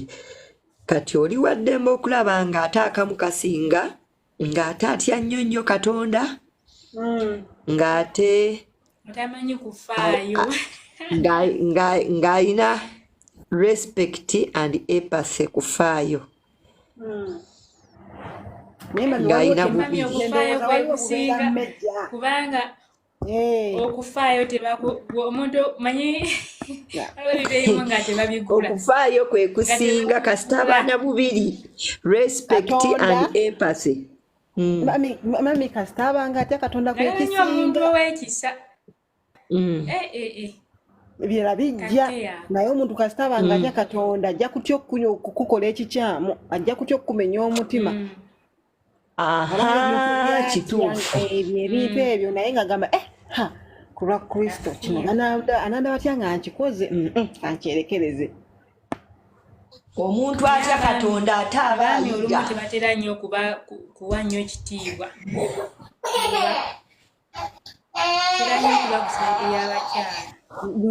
Kati oli waddembe okulaba ng'ate akamu kasinga, ng'ate atya nnyo nnyo Katonda, ng'ate Otamanyi kufaayo. Ng'alina respect and empathy, kufaayo. Naye mami, Ng'alina waliwo Mami, bubiri. okufaayo ndowooza kwe waliwo bubeera kusinga mmejja. Kubanga Eh. okufaayo tebaku omuntu manyi waliwo ebintu ebimu nga tebabigula. Okufaayo kwe Nga kusinga kasita tebabigula. abaana bubiri, respect Katonda. and empathy. Mami, kasita abanga atya Katonda kwe Naye nnyo omuntu kisinga. ow'ekisa. Eh, eh, eh. Ebirala bijja. Kakeya. Naye omuntu kasita abanga atya Katonda, ajja kutya okukukola ekikyamu, ajja kutya okukumenya omutima. Aha, kituufu. Ebyo ebintu ebyo, naye nga gamba, eh, ha, ku lwa Kristo kino ananda batya nga nkikoze, ankyerekereze. Omuntu atya Katonda ate aba Abaami olumu ayiga. tebatera nnyo kuwa nnyo kitiibwa. Kitera nnyo okuba ku sayidi y'abakyala.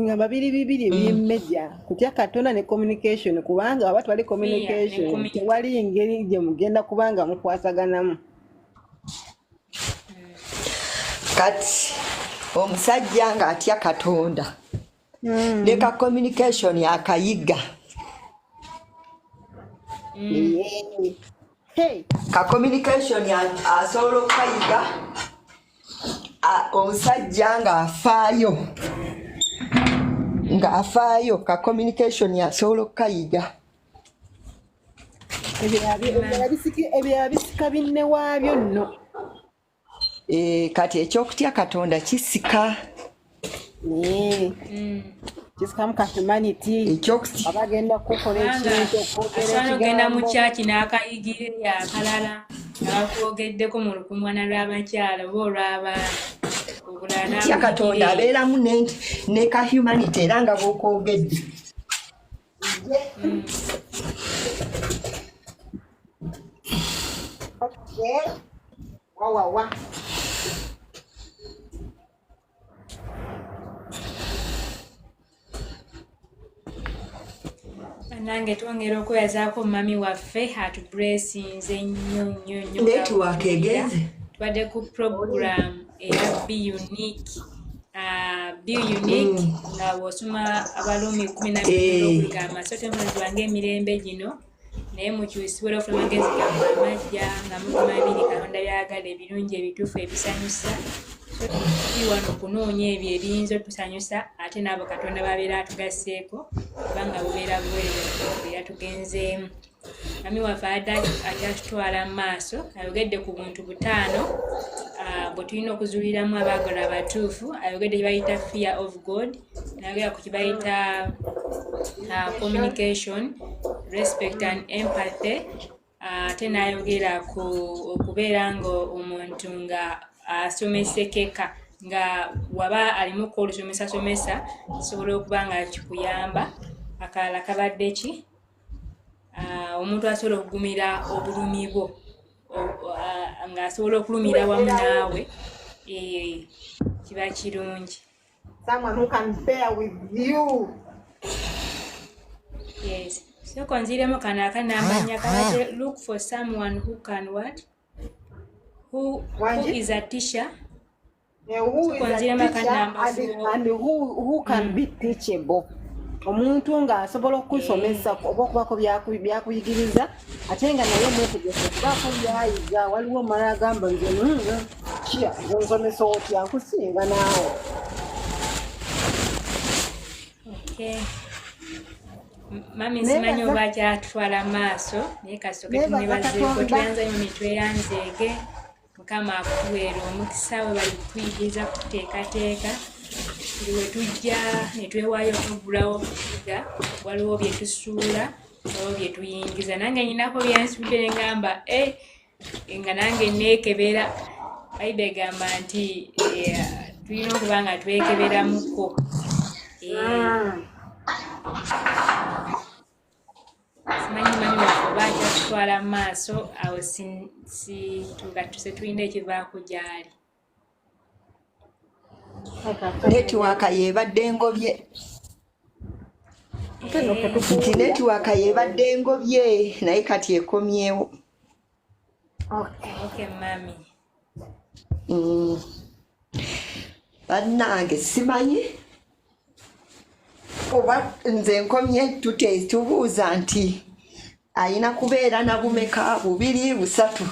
Nga babiri bibiri bimmeja kutya Katonda ne communication, kubanga waba tewali Fear ne communication communication. tewali ngeri gye mugenda kubanga mukwasaganamu. Kati omusajja ng'atya Katonda ne ka communication akayiga. Yeah. Hey. Ka communication asobola okukayiga. Omusajja ng'afaayo ka communication asobola okukayiga. Ebirala bisika binne waabyo nno. Kati ekyokutya Katonda kisika. Kisikamu ka humanity. Ekyokutya Aba agenda kukola Kubanga ekintu, okwogera asobola okugenda mu ekigambo. kyaki n'akayigira eyo akalala nga bakwogeddeko mu lukuŋŋaana lw'abakyala oba olw'abaana, obulala kutya n'abuyigira Katonda eyo. abeeramu ne ka humanity era nga bw'okwogedde. Okay. Wawawa. Bannange, twongera okwebazaako mami waffe atubulesinze nnyo nnyo nnyo nga Netiwaaka bw'otuwulira. egenze. Tubadde ku program eya Be Unique. Be Unique nga bw'osoma Abaluumi 12 olwokugamba, so temulizibwanga emirembe gino, naye mukyusibwe olw'okufuna amagezi gammwe amajja, nga mupima biri Katonda by'ayagala, ebirungi, ebituufu, ebisanyusa. So tuli wano okunoonya ebyo ebiyinza otusanyusa, ate n'abo Katonda babeera atugasseeko, kubanga bubeera buweereza era tugenzeemu. Mami waffe adde akyatutwala mu maaso, ayogedde ku buntu butaano bwe tulina okuzuuliramu abaagalwa abatuufu. Ayogedde kye bayita fear of God, n'ayogera ku kye bayita communication, respect and empathy, ate n'ayogera ku okubeera nga omuntu nga asomesekeka, nga waba alimuko olusomesasomesa kisobola okuba nga kikuyamba. Akalala kabadde ki? Omuntu asobola okugumira obulumi bwo, ng'asobola okulumira wamu naawe, kiba kirungi. Someone who can bear with you. Yes, sooka onziremu kano akanambanya kabadde look for someone who can what, who Wangi? is a teacher. Who is Sooka a onziremu teacher akanamba and, four. and who can be teachable. Omuntu ng'asobola okukusomesa oba okubako byakuyigiriza, ate nga naye mwetegefu okubaako byayiga. Waliwo omala agamba, nze kya nze nsomesa otya, nkusinga naawe. Okay. Mami, simanyi Nebaza oba akyatutwala maaso, naye kasooke nebaza tumwebazeeko. Katonda. Tweyanza mami, tweyanzeege. Mukama akutuweera omukisa, we bali kutuyigiriza, kututeekateeka. Buli we tujja ne twewaayo okuggulawo okuyiga, waliwo bye tusuula, waliwo bye tuyingiza. Nange nyinako bye nsudde ne ngamba, eh, nga nange neekebera. Bayibuli egamba nti tulina okuba nga twekeberamuko. Simanyi mami waffe oba akyatutwala mu maaso awo, situgatuse tulina ekivaako gy'ali. Netiwaaka yeebadde ngobye. Ate nno ffe Nti tukuwulira. netiwaaka yeebadde ngobye, naye kati ekomyewo. Okay. Okay mami. Bannange, simanyi oba nze nkomye tute tubuuza nti ayina kubeera na bumeka, bubiri, busatu?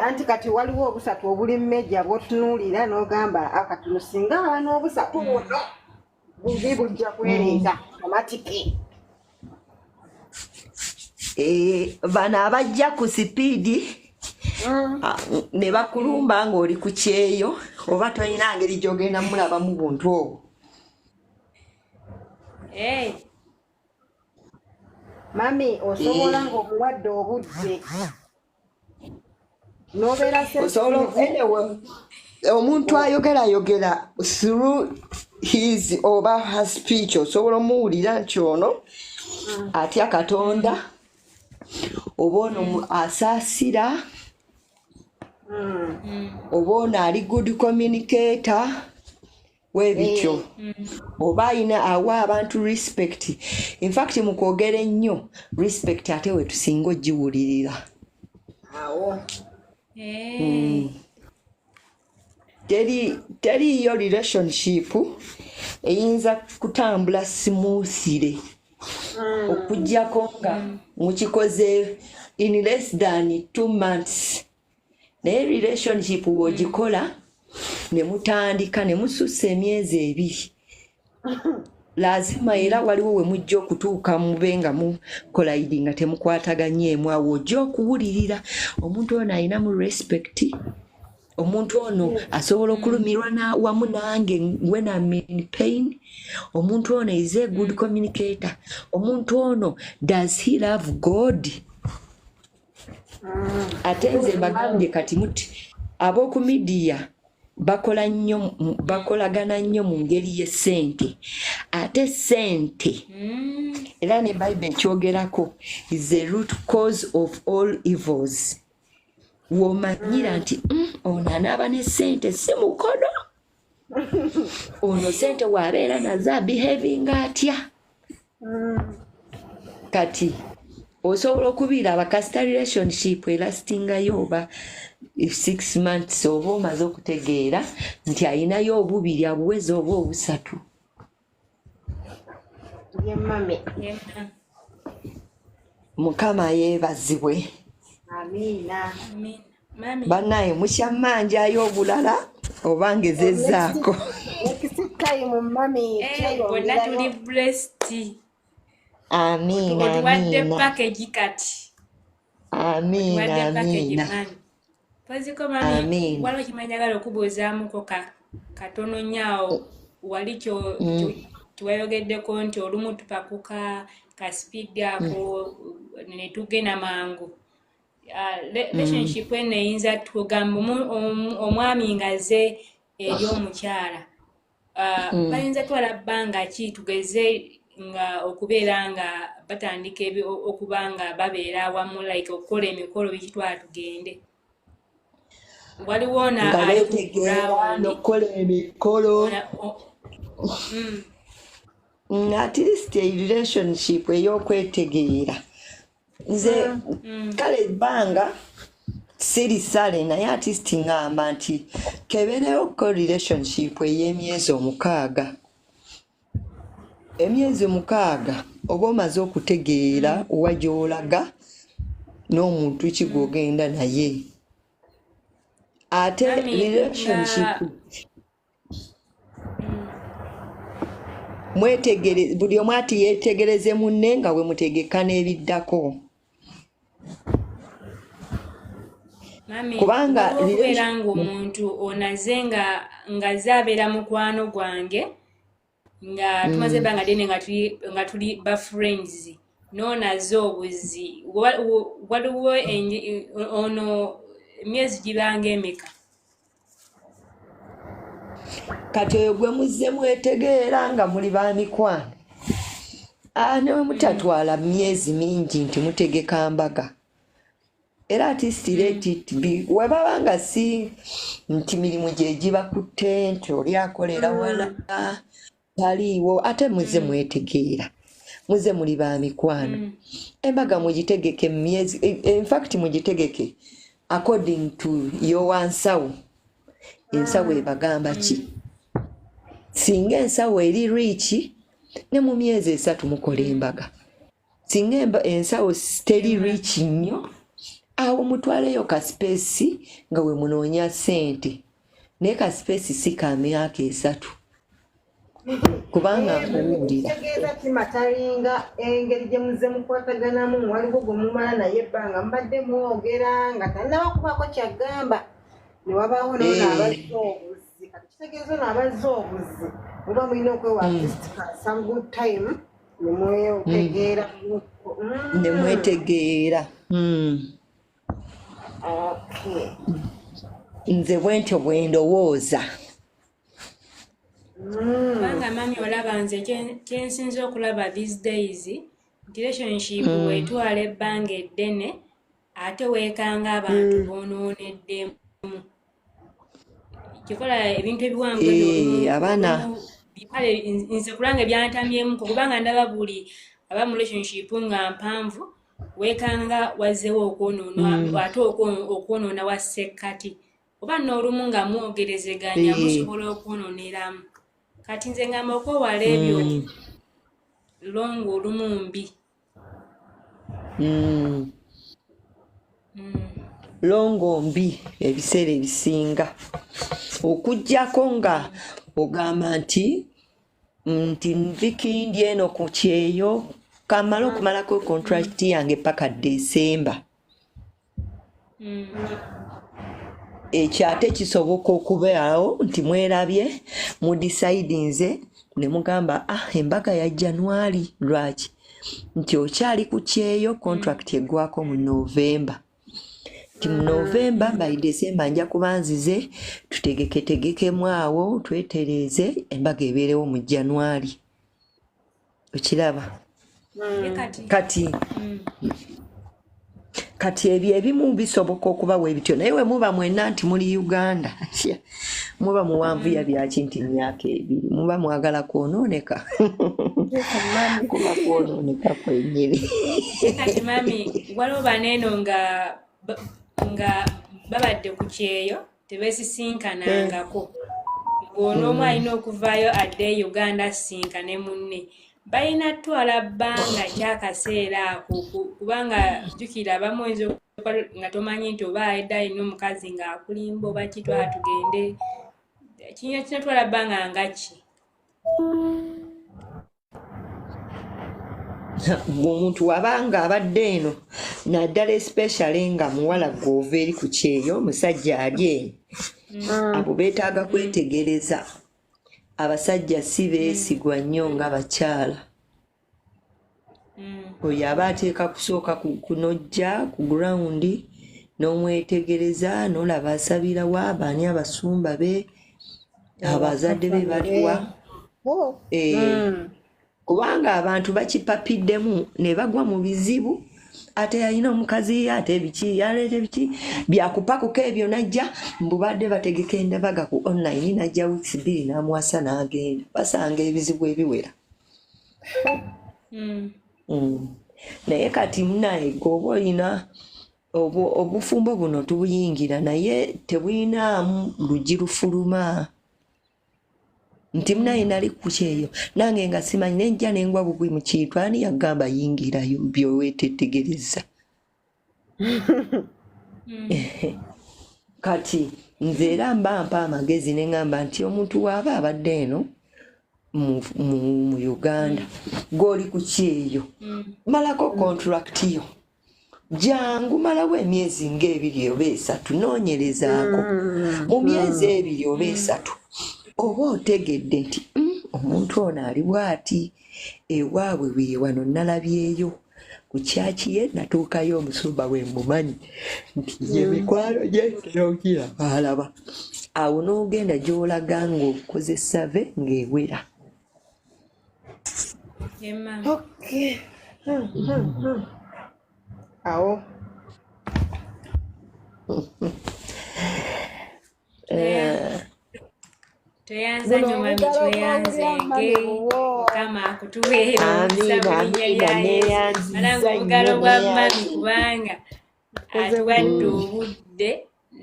Anti kati waliwo obusatu obuli mmejja bw'otunuulira n'ogamba, akatuno singa aba n'obusatu buno bubi bujja kwereeta automatic. Bano abajja ku speed ne bakulumba ng'oli ku kyeyo, oba tolina ngeri gy'ogenda mulabamu buntu obwo. Hey. Mami, osobola ng'omuwadde obudde n'obeera Osobola sensitive. Anyway, omuntu ayogerayogera through His oba her speech osobola omuwulira nti ono atya Katonda, oba ono asaasira, oba ono ali good communicator, weebityo, oba ayina awa abantu respect. Infact mu kwogera ennyo, respect ate we tusinga ogiwulirira. Awo. Teri teriiyo relationship eyinza kutambula smoothly okuggyako nga mukikoze in less than 2 months. Naye relationship bw'ogikola ne mutandika ne musussa emyezi 2, lazima era waliwo we mujja okutuuka mube nga mucollide, nga temukwataganyeemu. Awo ojja okuwulirira omuntu ono alinamu respect, omuntu ono asobola okulumirwa wamu nange when I'm in pain, omuntu ono is a good communicator, omuntu ono does he love God. Ate nze mbagambye kati muti ab'oku media bakola nnyo, bakolagana nnyo mu ngeri y'essente. Ate ssente, era ne Bible ekyogerako, is the root cause of all evils. W'omanyira nti ono anaaba ne ssente si mukono, ono ssente bw'abeera nazo abehavinga atya. Kati osobola okubiira abakasita relationship elastingayo oba 6 months, oba omaze okutegeera nti ayinayo obubiri abuweza oba obusatu. Ye mummy. Yeah. Mukama yeebazibwe. Amiina. Amen. Mummy. Bannaye, mukyammanjayo obulala oba ngezezzaako? Next time mummy. Eh, bonna tuli blessed. Amiina. Otuwadde Amiina. package kati. Amiina. Otuwadde package. Amiina. Mummy. Poziko mummy, Amiina. waliwo kimanyagala okubuuzaamuko katono nnyo awo wali kyewayogeddeko nti olumu tupakuka ka speed ako ne tugenda mangu. Ah, relationship eno eyinza tugamba omwami ng'azze eri omukyala, ah, bayinza twala bbanga ki, tugeze nga okubeera nga batandika okuba nga babeera awamu, like okukola emikolo bikitwala, tugende waliwo ono Nga ali ku beetegeera ground n'okukola emikolo. At least a relationship ey'okwetegeera, nze kale ebbanga sirisale, naye at least ŋŋamba nti kebeerewoko relationship ey'emyezi 6. Emyezi 6 oba omaze okutegeera wa gy'olaga n'omuntu ki gw'ogenda naye. Ate Mummy, relationship nga mwetegere, buli omu ati yeetegereze munne nga bwe mutegeka n'ebiddako. Mummy, Kubanga waliwo okubeera ng'omuntu onaze nga ze abeera mukwano gwange nga tumaze ebbanga ddene nga tuli ba friends, n'onaze obuzi. Waliwo ono emyezi gibanga emeka? Kati oyo gwe muzze mwetegeera nga muli ba mikwano, ah, ne bwe mutatwala myezi mingi nti mutegeka mbaga, era at least let it be. Webaba nga si nti mirimu gye gibakutte, nti oli akolera wala, taliiwo, ate muzze mwetegeera, muzze muli ba mikwano, embaga mugitegeke mu myezi, infact mugitegeke according to your nsawo. Ensawo ebagamba ki? Singa ensawo eri rich, ne mu myezi 3 mukola embaga. Singa ensawo teri rich nnyo, awo mutwaleyo ka space nga we munoonya ssente, naye ka space si ka myaka 3, kubanga nkuwulira. Kitegeeza kimatalinga engeri gye muzze mukwataganamu. Waliwo gwe mumala naye ebbanga mubadde mwogera nga tannaba kubaako kyagamba, ne wabaawo noono abazze obuzzi. Kati kitegeeza ono abazze obuzzi muba mulina okwewa at least some good time ne mwetegeera. Ne mwetegeera. Okay. Nze bwe ntyo bwe ndowooza. Kubanga mami olaba nze kyensinza okulaba these days nti relationship wetwala ebbanga eddene ate weekanga abantu boonooneddemu. Kikola ebintu ebiwanvu ebyo Abaana kale nze kulanga byantamyemuko kubanga ndaba buli aba mu relationship nga mpanvu weekanga wazzeewo okwonoona ate okwonoona wa ssekkati oba n'olumu nga mwogerezeganya musobola okwonooneramu. Kati nze ngamba okwewala ebyo long olumu mbi. Long mbi ebiseera ebisinga, okuggyako nga ogamba nti nvikindi eno ku kyeyo kamale okumalako contract yange paka December. Ekyo ate kisoboka okubeerawo nti mwerabye mudecidinze ne mugamba, ah, embaga ya January. Lwaki nti okyali ku kyeyo, contract eggwako mu November, nti mu November, by December nja kuba nzize, tutegeketegekemu awo twetereeze, embaga ebeerewo mu January. Okiraba? Kati kati ebyo ebimu bisoboka okubawa ebityo, naye we muba mwenna nti muli Uganda, muba muwanvuya byaki nti myaka 2 muba mwagala kwonooneka, kuba kwonooneka kwennyini. Kati mami, waliwo baneeno nga babadde ku kyeyo tebeesisinkanangako, ng'onoomu alina okuvaayo adde e Uganda asisinkane munne. Balina ttwala bbanga kyakaseera ako, kubanga jjukira abamu oyinza okuba nga tomanyi nti oba edda alina omukazi ng'akulimba oba kitwala tugende kinatwala bbanga nga ki? Omuntu wabanga abadde eno, naddala especially nga muwala gw'ova eri ku kyeyo, omusajja ali eno, abo beetaaga kwetegereza. Abasajja si beesigwa nnyo nga bakyala. Oyo aba ateeka kusooka kunojja ku ground n'omwetegereza, n'olaba asabira wa, baani abasumba be, abazadde be baliwa. Kubanga abantu bakipapiddemu ne bagwa mu bizibu, ate yalina omukazi, ate biki, yaleeta biki byakupakuka ebyo, najja mbubadde bategeka endabaga ku online, najja weeks 2 n'amuwasa n'agenda. Basanga ebizibu ebiwera. Naye kati munaye gwe oba olina obufumbo buno tubuyingira, naye tebuyinaamu luggi lufuluma nti munaye nali ku kyeyo nange nga simanyi, nenjja nengwa bugwi mu kintu. Ani yagamba yingirayo byowetetegereza? Kati nze era mba mpa amagezi ne ŋŋamba nti omuntu waaba abadde eno mu Uganda, gw'oli ku kyeyo, malako contract yo, jangu malawo emyezi nga 2 oba 3, noonyerezaako. Mu myezi 2 oba 3 oba otegedde nti omuntu ono ali bw'ati, ewaabwe bwe wano, nalabyeyo ku kyaki ye, natuukayo omusumba bwe mumanyi nti ye mikwano gye ntera alaba awo, n'ogenda gy'olaga ng'okoze survey ng'ewera. Emma. Okay. Awo. Tweyanza Buno nnyo mami, obugalo bw'owulira mami tweyanzenge. buwo. Mukama akutuweera omukisa Amiina. mu linnya Amiina. lya Yesu. Malanga Neeyanziza obugalo nnyo. bwa mami Neeyanziza. kubanga Koze atuwadde obudde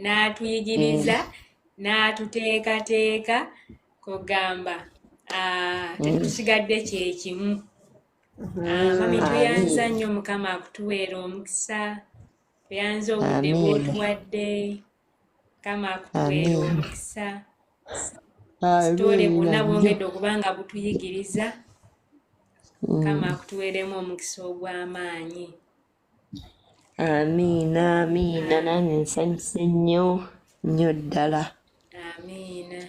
n'atuyigiriza n'atuteekateeka, kugamba tetusigadde kyekimu. Mami, tweyanza Amiina. nnyo, Mukama akutuweera omukisa. Tweyanza obudde Amiina. bw'otuwadde, Mukama akutuweera Amiina. omukisa. Sitole Amiina bwonna nnyo. bwongedde okuba nga butuyigiriza, Mukama akutuweeremu omukisa ogw'amaanyi. Amiina, amiina. Nange nsanyuse nnyo nnyo ddala. Amiina.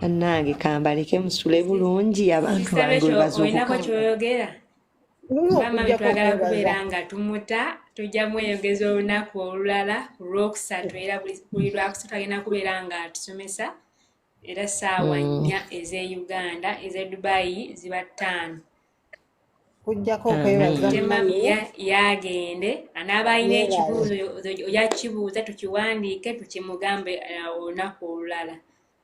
Bannange, kambaleke musule bulungi, abantu Sister bange Rachel, bwe olinako bazuukuka. ky'oyogera? Lumu Kuba mami okuggyako twagala okwebaza. kubeera nga tumuta, tujja mweyongeza olunaku olulala ku Lwokusatu, era buli Lwakusatu agenda kubeera nga atusomesa. Era ssaawa 4 ez'e Uganda, ez'e Dubai ziba 5. Kujjako okwebaza. Ate mami yagende anaaba alina ekibuuzo ojja kukibuuza, tukiwandiike, tukimugambe olunaku olulala.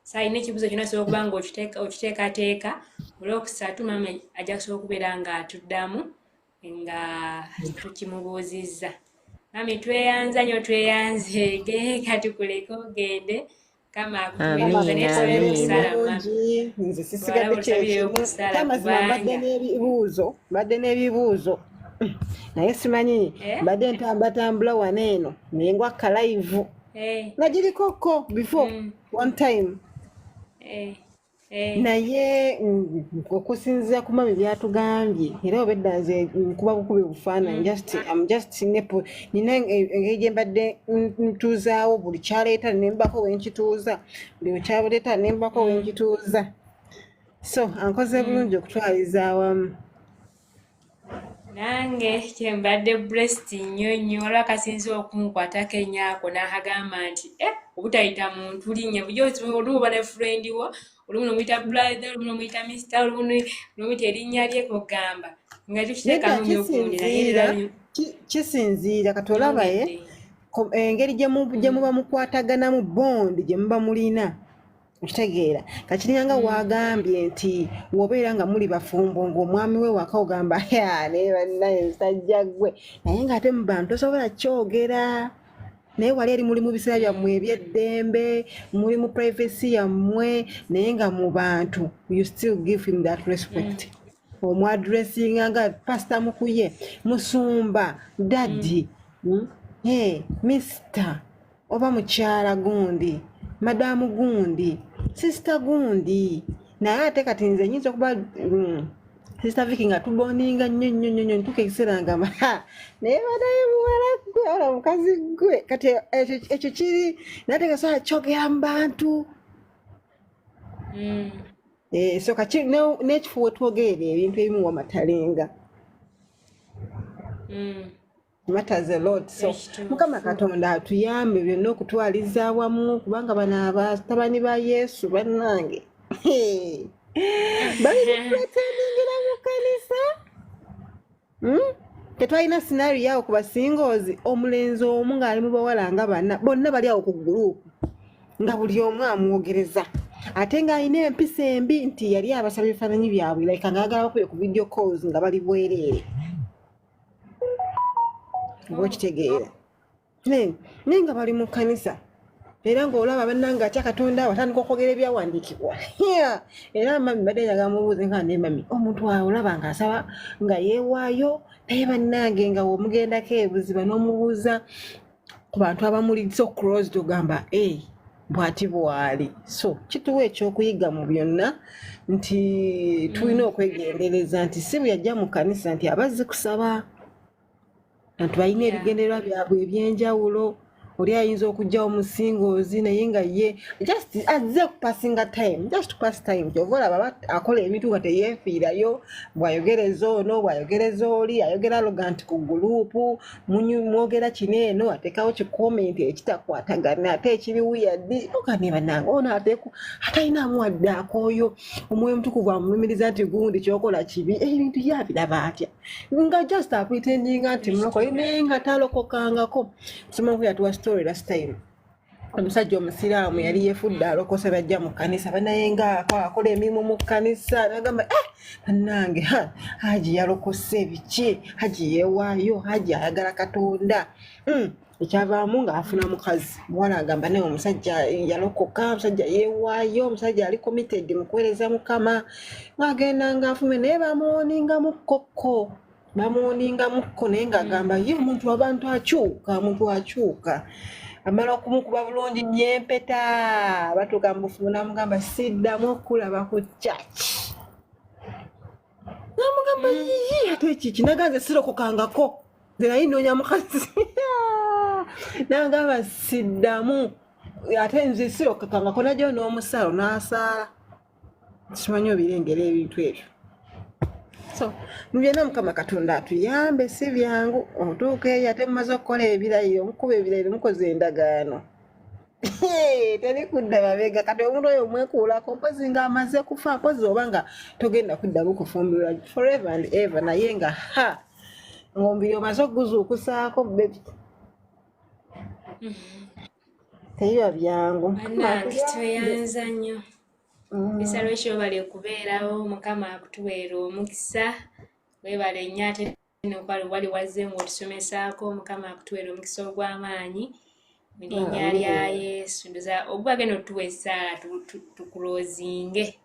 So alina ekibuuzo kyonna osobola okuba nga okiteekateeka olwokusatu, maama ajja kusobola okubeera ng'atuddamu nga tukimubuuzizza. Mami, tweyanza nnyo, tweyanzeege, katukuleke ogende. Kama akutuweereza, naye tusabire okusala, mami. Nze sisigadde kyekimu. Amazima mbadde n'ebibuuzo, naye simanyi. Eh? Mbadde ntambatambula wano eno naye ngwa ka live nagirikoko before one time. Naye okusinziira ku mami byatugambye, era obedda nze nkuba bukubi bufaananyi, just I'm just nepo nina engeri gye mbadde ntuuzaawo buli kyaleeta nembako wenkituuza, buli kyaleeta nembako wenkituuza, so ankoze bulungi okutwaliza awamu. Nange kyembadde blessed nnyo nnyo, waliwo akasinze okunkwatako ennyo ako n'akagamba nti obutayita muntu linnya. Bulijjo olumu oba ne friend wo, olumu nomuyita brother, olumu nomuyita mister, olumu nomuyita erinnya lye, kugamba nga tukiteekamu nnyo gundi, naye kisinziira era kisinziira kati olaba ye nyongedde. Engeri gye muba mukwataganamu, bond gye muba mulina, okitegeera? Kakiringanga wagambye nti wobeera nga muli bafumbo, ng'omwami we waka ogamba, "Ya, naye bannaye musajja gwe," naye ng'ate mu bantu tosobola kyogera. Naye wali eri muli mu biseera byammwe eby'eddembe, muli mu privacy yammwe, naye nga mu bantu you still give him that respect. Omwaddressinga nga Pasita Mukuye, musumba, daddy, Hey, mister oba mukyala gundi, madamu gundi, sister gundi. Naye ate kati nze nyinza okuba Sister Vicky nga tubondinga nnyo nnyo nnyo nnyo, ntuuka ekiseera nga ha, naye banaye muwala gwe ola mukazi gwe, kati ekyo kiri naye ate gasobola kyogera mu bantu. Eh, so kati n'ekifo wetwogerera ebintu ebimu wamatalenga matters a lot, so Ekituufu. Mukama Katonda atuyambe byonna okutwaliza awamu, kubanga bano abatabani ba Yesu bannange bali pretendingira mu kanisa. Tetwalina scenario awo ku basingles, omulenzi omu ng'ali mu bawala nga bana, bonna bali awo ku group, nga buli omu amwogereza, ate ng'alina empisa embi nti yali abasaba ebifaananyi byabwe, like nga ayagala bakube ku video calls nga bali bwereere, oba okitegeera? Naye nga bali mu kkanisa, era ng'olaba bannange atya Katonda, watandika okwogera ebyawandiikibwa. Yeah. Era mami badde njagala mubuuze nga ne mami, omuntu awo olaba ng'asaba nga yeewaayo, naye bannange nga womugendako ebuziba n'omubuuza ku bantu abamuli so closed, ogamba e bw'ati bw'ali. So kituwa ekyokuyiga mu byonna nti tulina okwegendereza nti si bwe yajja mu kkanisa nti abazze kusaba, bantu balina ebigendererwa byabwe ebyenjawulo. Oli ayinza okugjawo mu singles naye nga ye just azze kupassinga time, just to pass time. Kyova olaba akola ebintu nga teyeefiirayo, bw'ayogereza ono, bw'ayogereza oli, ayogera arrogant ku group, mwogera kino eno, ateekawo kicomment ekitakwatagana ate ekiri weird. Ogane bannange ono ateeku atalina wadde akooyo Omwoyo Omutukuvu amulumiriza nti gundi kyokola kibi, ebintu yabiraba atya nga just apretendinga nti mulokole naye nga talokokangako. Kusoma yatuwa story last time, omusajja omusiraamu yali yefudde alokose, bajja mu kkanisa banaye nga akola emirimu mu kkanisa, nagamba, "Eh, bannange, ha, haji yalokose biki, haji yeewaayo, haji ayagala Katonda." Ekyavaamu ng'afuna mukazi muwala, agamba naye omusajja yalokoka, omusajja yeewaayo, omusajja ali committed mu kuweereza Mukama, ng'agenda ng'afume, naye bamuwoningamu kokko, bamuwoningamukko, naye ng'agamba ye omuntu abantu akyuka, omuntu akyuka. Amala okumukuba bulungi nnyo empeta, batuuka mu bufumu, n'amugamba, "Siddamu okulaba ku church." N'amugamba, "Yiyi, ate kiki?" Naganze, "Sirokokangako, nze naye nnoonya mukazi." N'agamba, "Siddamu, ate nze sirokokangako." Najjayo n'omusaalo n'asaala. Simanyi obirengera ebintu ebyo. So mu byonna Mukama Katonda atuyambe, si byangu otuuka eyo ate mumaze okukola ebirayiro, mukuba ebirayiro, mukoze endagaano. Teri kudda mabega. Kati omuntu oyo omwekuulako mpozi ng'amaze kufa, mpozi oba nga togenda kuddamu kufumbirwa forever and ever, naye nga ha, ng'omubiri omaze okuguzuukusaako, baby, tebiba byangu. Bannange, tweyanza nnyo. Sister Rachel, webale kubeerawo. Mukama akutuweera omukisa. Webale nnyo, ate nokwali wali wazze ng'otusomesaako. Mukama akutuweera omukisa ogw'amaanyi mu linnya lya Yesu. Ndoza oguba genda otuwa essaala tukulozinge.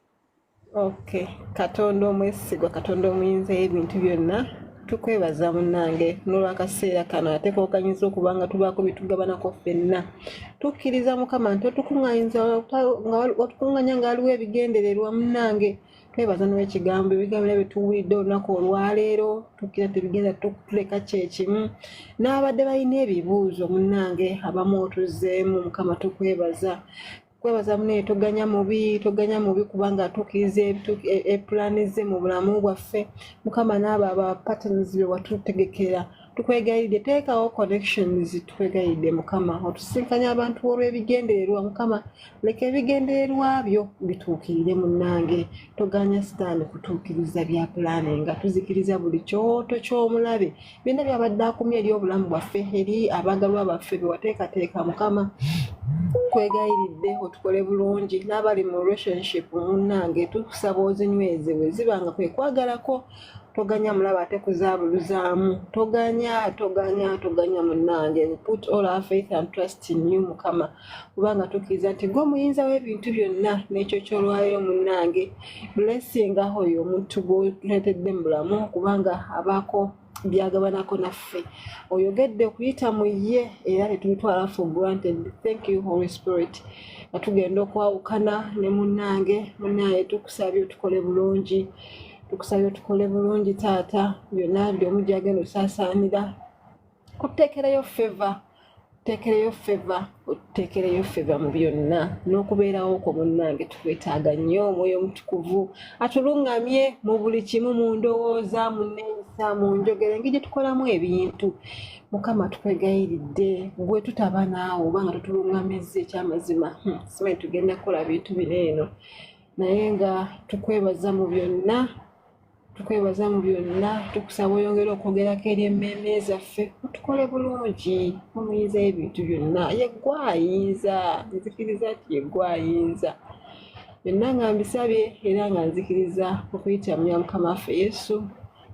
Okay, Katonda omwesigwa, Katonda omuyinza y'ebintu byonna, tukwebaza munnange n'olwakaseera kano ate kookanyiza okuba nga tubaako byetugabanako ffenna. Tukkiriza, Mukama, nti otukuŋŋaanyiza nga watukuŋŋaanya nga waliwo ebigendererwa. Munnange, twebaza n'olwekigambo, ebigambo bye tuwulidde olunaku olwaleero. Tukkiriza tebigenda tuleka kyekimu. N'abadde balina ebibuuzo, munnange, abamu otuzzeemu. Mukama, tukwebaza, kwebaza munene. Toganya mubi, toganya mubi kubanga atuukiriza epulaani ze mu bulamu bwaffe. Mukama, n'abo aba patterns be watutegekera, tukwegayiridde, teekawo connections. Tukwegayiridde, Mukama, otusinkanya abantu olw'ebigendererwa. Mukama, leka ebigendererwa byo bituukirire. Munnange, toganya Sitaani kutuukiriza bya pulaani, nga tuzikiriza buli kyoto ky'omulabe, byonna byabadde akumye eri obulamu bwaffe, eri abaagalwa baffe be wateekateeka. Mukama, twegayiridde otukole bulungi. N'abali mu relationship, munnange, tukusaba ozinyweze bwe ziba nga kwe kwagalako. Toganya mulaba ate kuzaabuluzaamu. Toganya, toganya, toganya. Munnange, we put all our faith and trust in you, Mukama, kubanga tukkiriza nti gwe omuyinza w'ebintu byonna. N'ekyo ky'olwaleero, munnange, blessing oyo omuntu gw'otuleetedde mu bulamu, kubanga abaako byagabanako naffe, oyogedde okuyita mu ye, era tetubitwala for granted. Thank you, Holy Spirit. Nga tugenda okwawukana ne munnange, munnange, tukusabye otukole bulungi, tukusabye otukole bulungi, taata. Byonna buli omu gyagenda osaasaanira, kuteekereyo favor, tuteekereyo favor, otuteekereyo favor mu byonna n'okubeerawo kwo. Munnange, tukwetaaga nnyo. Omwoyo Omutukuvu atuluŋŋamye mu buli kimu, mu ndowooza, mu nneeyisa, mu njogera, engeri gye tukolamu ebintu. Mukama, tukwegayiridde, gwe tutaba naawe oba nga totuluŋŋamizza, ekyamazima, simanyi tugenda kukola bintu bino eno. Naye nga tukwebaza mu byonna, tukwebaza mu byonna. Tukusaba oyongere okwogerako eri emmeeme zaffe, otukole bulungi. Omuyinza y'ebintu byonna, yeggwe ayinza. Nzikiriza nti yeggwe ayinza byonna, nga mbisabye era nga nzikiriza okuyita mu ya Mukama waffe Yesu,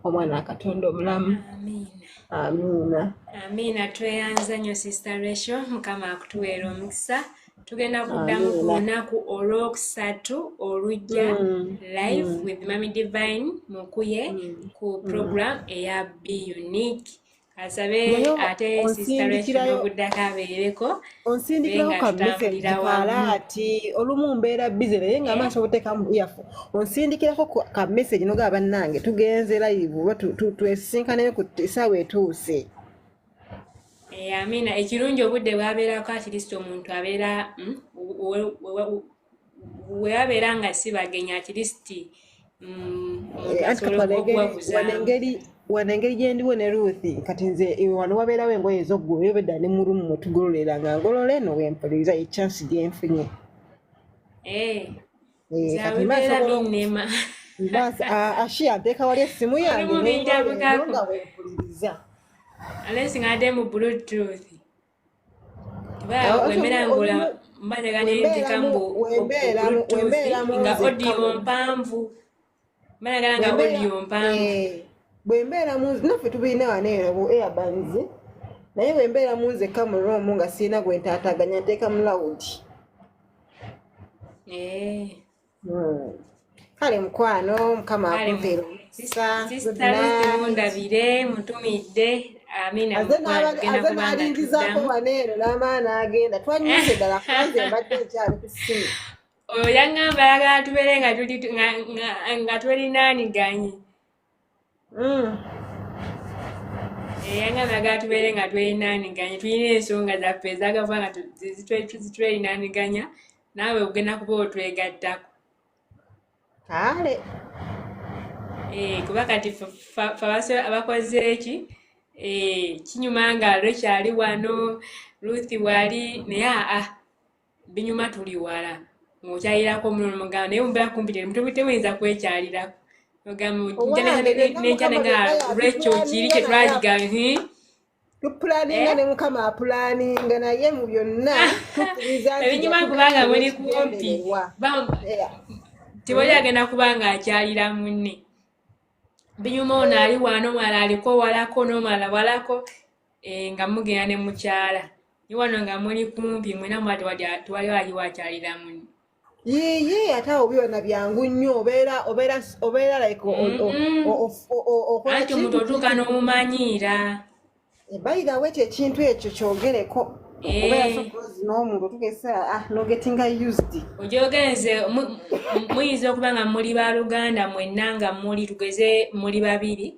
omwana wa Katonda omulamu. Amiina. Amiina. Amiina. Tweyanza nnyo, Sister Rachel. Mukama akutuweera omukisa. Tugenda kuddamu ku lunaku olwokusatu olujja, live with Mami Divine Mukuye ku program eya Be Unique. Asabe Naye ate Sister Rachel n'oguddako abeereko onsindikirayo nga ka message tutambulira wamu. Kalaati olumu mbeera busy, naye nga maaso obuteekamu earphone, onsindikirako ka message nogaba, "Bannange, tugenze live," oba twesisinkaneyo ku essaawa etuuse. Eh, amiina. Ekirungi obudde bwabeerako, at least omuntu abeera we abeera nga si bagenyi, at least omuntu Eh, anti asobola kati wano engeri wano okubavuzaamu. Engeri wano engeri gyendiwo ne Ruth, kati nze wano wabeerawo engoye ez'oggulu, yo bedda ne mu room mwe tugololera, nga ngolola eno wempuliriza, ye chance gyenfunye. Eh, Eh, nze kati mba abibeera nsobola binnema. mba ashiya nteeka wali essimu yange Olumu nengolola eno bintabukako nga wempuliriza. Unless nga ate mu Bluetooth kuba Awo wembeera ngola olumu mbajaga nenteka wembeeramu mbu wembeeramu Bluetooth wembeeramu nga nzekka audio mu mpanvu, mbalagala nga bwembeera audio mpanvu. Eh, bwe mbeera mu naffe tubirina wano eno bu earbuds, naye bwe mbeera mu nzekka mu room nga sirina gwe ntaataganya, nteeka mu loud. Eh. Kale mukwano, Mukama Kale akumpeera omukisa. Good Sister Ruth, night. mundabire mutumidde. Amiina. Aze Mukwano, tugenda aze kuba nga n'alingizaako tuddamu. wano eno n'amaana n'agenda, twanyuze ddala kubanze mbadde nkyali ku ssimu. Oyo yaŋŋamba ayagala tubeere nga tuli nga twerinaaniganye. Eh, yaŋŋamba ayagala tubeere nga twerinaaniganye, tulina ensonga zaffe ezagavuga nga zitwerinaaniganya, naawe ogenda kuba otwegattako. Kale. Eh, kuba kati ffe abakoze eki, eh, kinyuma nga lwekyali wano Ruth wali, naye aa. Binyuma tuli wala, ng'okyalirako omuno nomugamba naye mubeera kumpi temuyinza kwekyalirako. Ogamba Owange byonna nenkya Mukama nga byonna lwekyo kiri kye yapulaninga naye twagiga tupulaninga ne Mukama apulaninga, naye mu byonna tukkiriza nti Ebinyuma kubanga yatugatta muli kumpi, n'ekigendererwa. Yeah. Tewali agenda kuba nga akyalira munne. Binyuma ono ali wano, omulala aliko walako, n'omulala walako, nga mugenda ne mukyala. Ni wano nga muli kumpi mwena muba tewali ali wakyalira munne. Yiiyi, ate awo byonna byangu nnyo, obeera like Mm-mm. okola Anti omuntu kintu otuuka n'omumanyiira. By the way, ekintu ekyo kyogereko, okubeera so close n'omuntu otuuka ekiseera nogetinga used. Ojogenze muyinza okuba nga muli baluganda mwenna, nga muli tugeze muli babiri,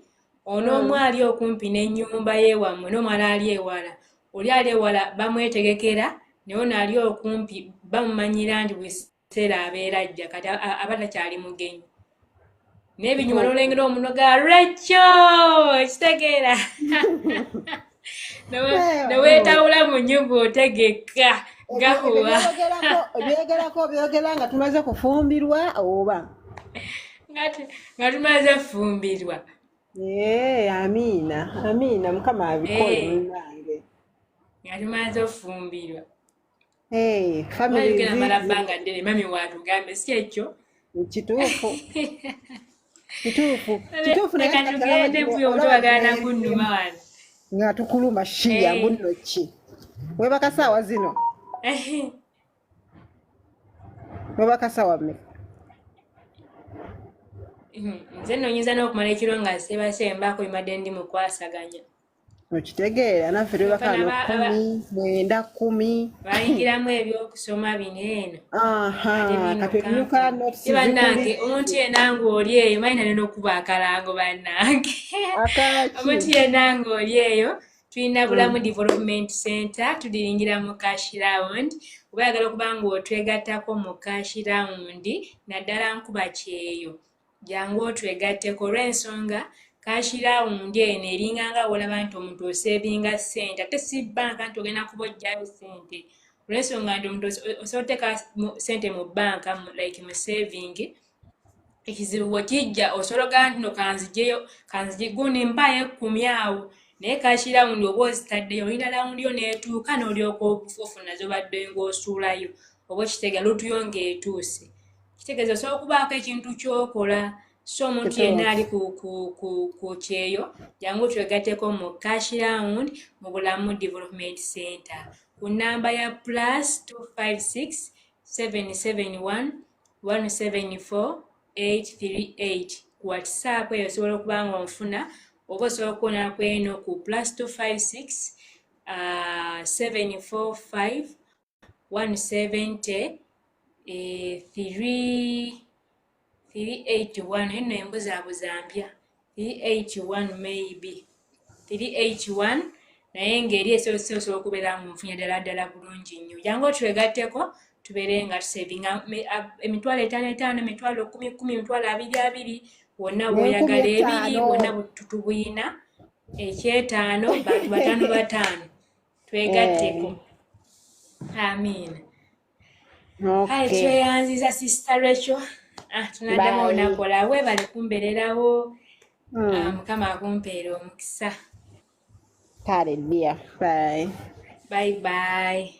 ono omu ali okumpi n'ennyumba y'ewammwe n'omulala ali ewala. Oli ali ewala bamwetegekera, naye ono ali okumpi bamumanyira nti buli kiseera abeera ajja, kati aba takyali mugenyi. Naye binyuma n'olengera omuno ga lwekyo kitegeera neweetawula mu nnyumba otegeka Ebyo gakuwa. Byogerako byogera nga tumaze kufumbirwa oba? Nga tumaze fumbirwa. Ee, amiina, amiina, Mukama abikole. Munnange. Nga tumaze ofumbirwa. Family Tugenda mala bbanga ddene, mami watugambe si ekyo? Kituufu, kituufu, kituufu, naye Leka kati olaba tugende gino mpuyo omuto olaba bagenda gino kunnuma wano. Nga tukuluma shiya. Mbuno ki, webaka saawa zino? Webaka saawa mmeka? Nze nno nyinza n'okumala ekiro nga seebase, mbaako bimadde ndi mu kwasaganya. Okitegeera, naffe twebaka Fana wano 10, 9, 10. Bayingiramu ebyokusoma bino eno. Aha. Ate bino Kati ebinyuka kampuni. notes Ye bannange, zikuli. Omuntu yenna ng'oli eyo, manyi nalina okuba akalango bannange. Akaki? Omuntu yenna ng'oli eyo, tulina Bulamu Development Center, tudiringira mu Cash Round. Oba oyagala okuba ng'otwegattako mu Cash Round, naddala nkuba kyeyo, jangu otwegatteko, olw'ensonga Cash Round eno eringa nga bw'olaba nti omuntu osevinga ssente, ate si bbanka nti ogenda kuba oggyayo ssente, olw'ensonga nti omuntu osobola oteeka ssente mu bbanka like mu saving. Ekizibu bwe kijja osobola ogamba nti no kanzigyeyo, kanzigye gundi mpaayo 10 awo, naye Cash Round oba ozitaddeyo, olina round yo n'etuuka n'olyoka ofuna z'obadde ng'osuulayo, oba okitegeera, lutuyo ng'etuuse, kitegeeza osobola okubaako ekintu ky'okola. So omuntu yenna ali ku kyeyo, jangu twegatteko mu Cash Round mu Bulamu Development Center ku namba ya +256 771 174 838 ku WhatsApp. Eyo osobola okuba nga onfuna, oba osobola okuwona ku eno ku +256 745 170 3 381. Eno embuzaabuza mpya, 381, maybe 381, naye ng'eri esoose osobola okubeera nga onfunye ddala ddala bulungi nnyo. Jangu otwegatteko, tubeere nga tusevinga 5,000 5, 10,000 10, 20,000 20, wonna N'enkumi bw'oyagala ebiri etaano. Wonna tutubuyina ekyetaano, bantu bataano bataano, twegatteko. Amiina. Kale tweyanziza, Sister Rachel. Tunaddamu Bye. olunaku olala. Weebale kumbeererawo. Mukama akumpeere omukisa. Kale dear, bye. Bye bye.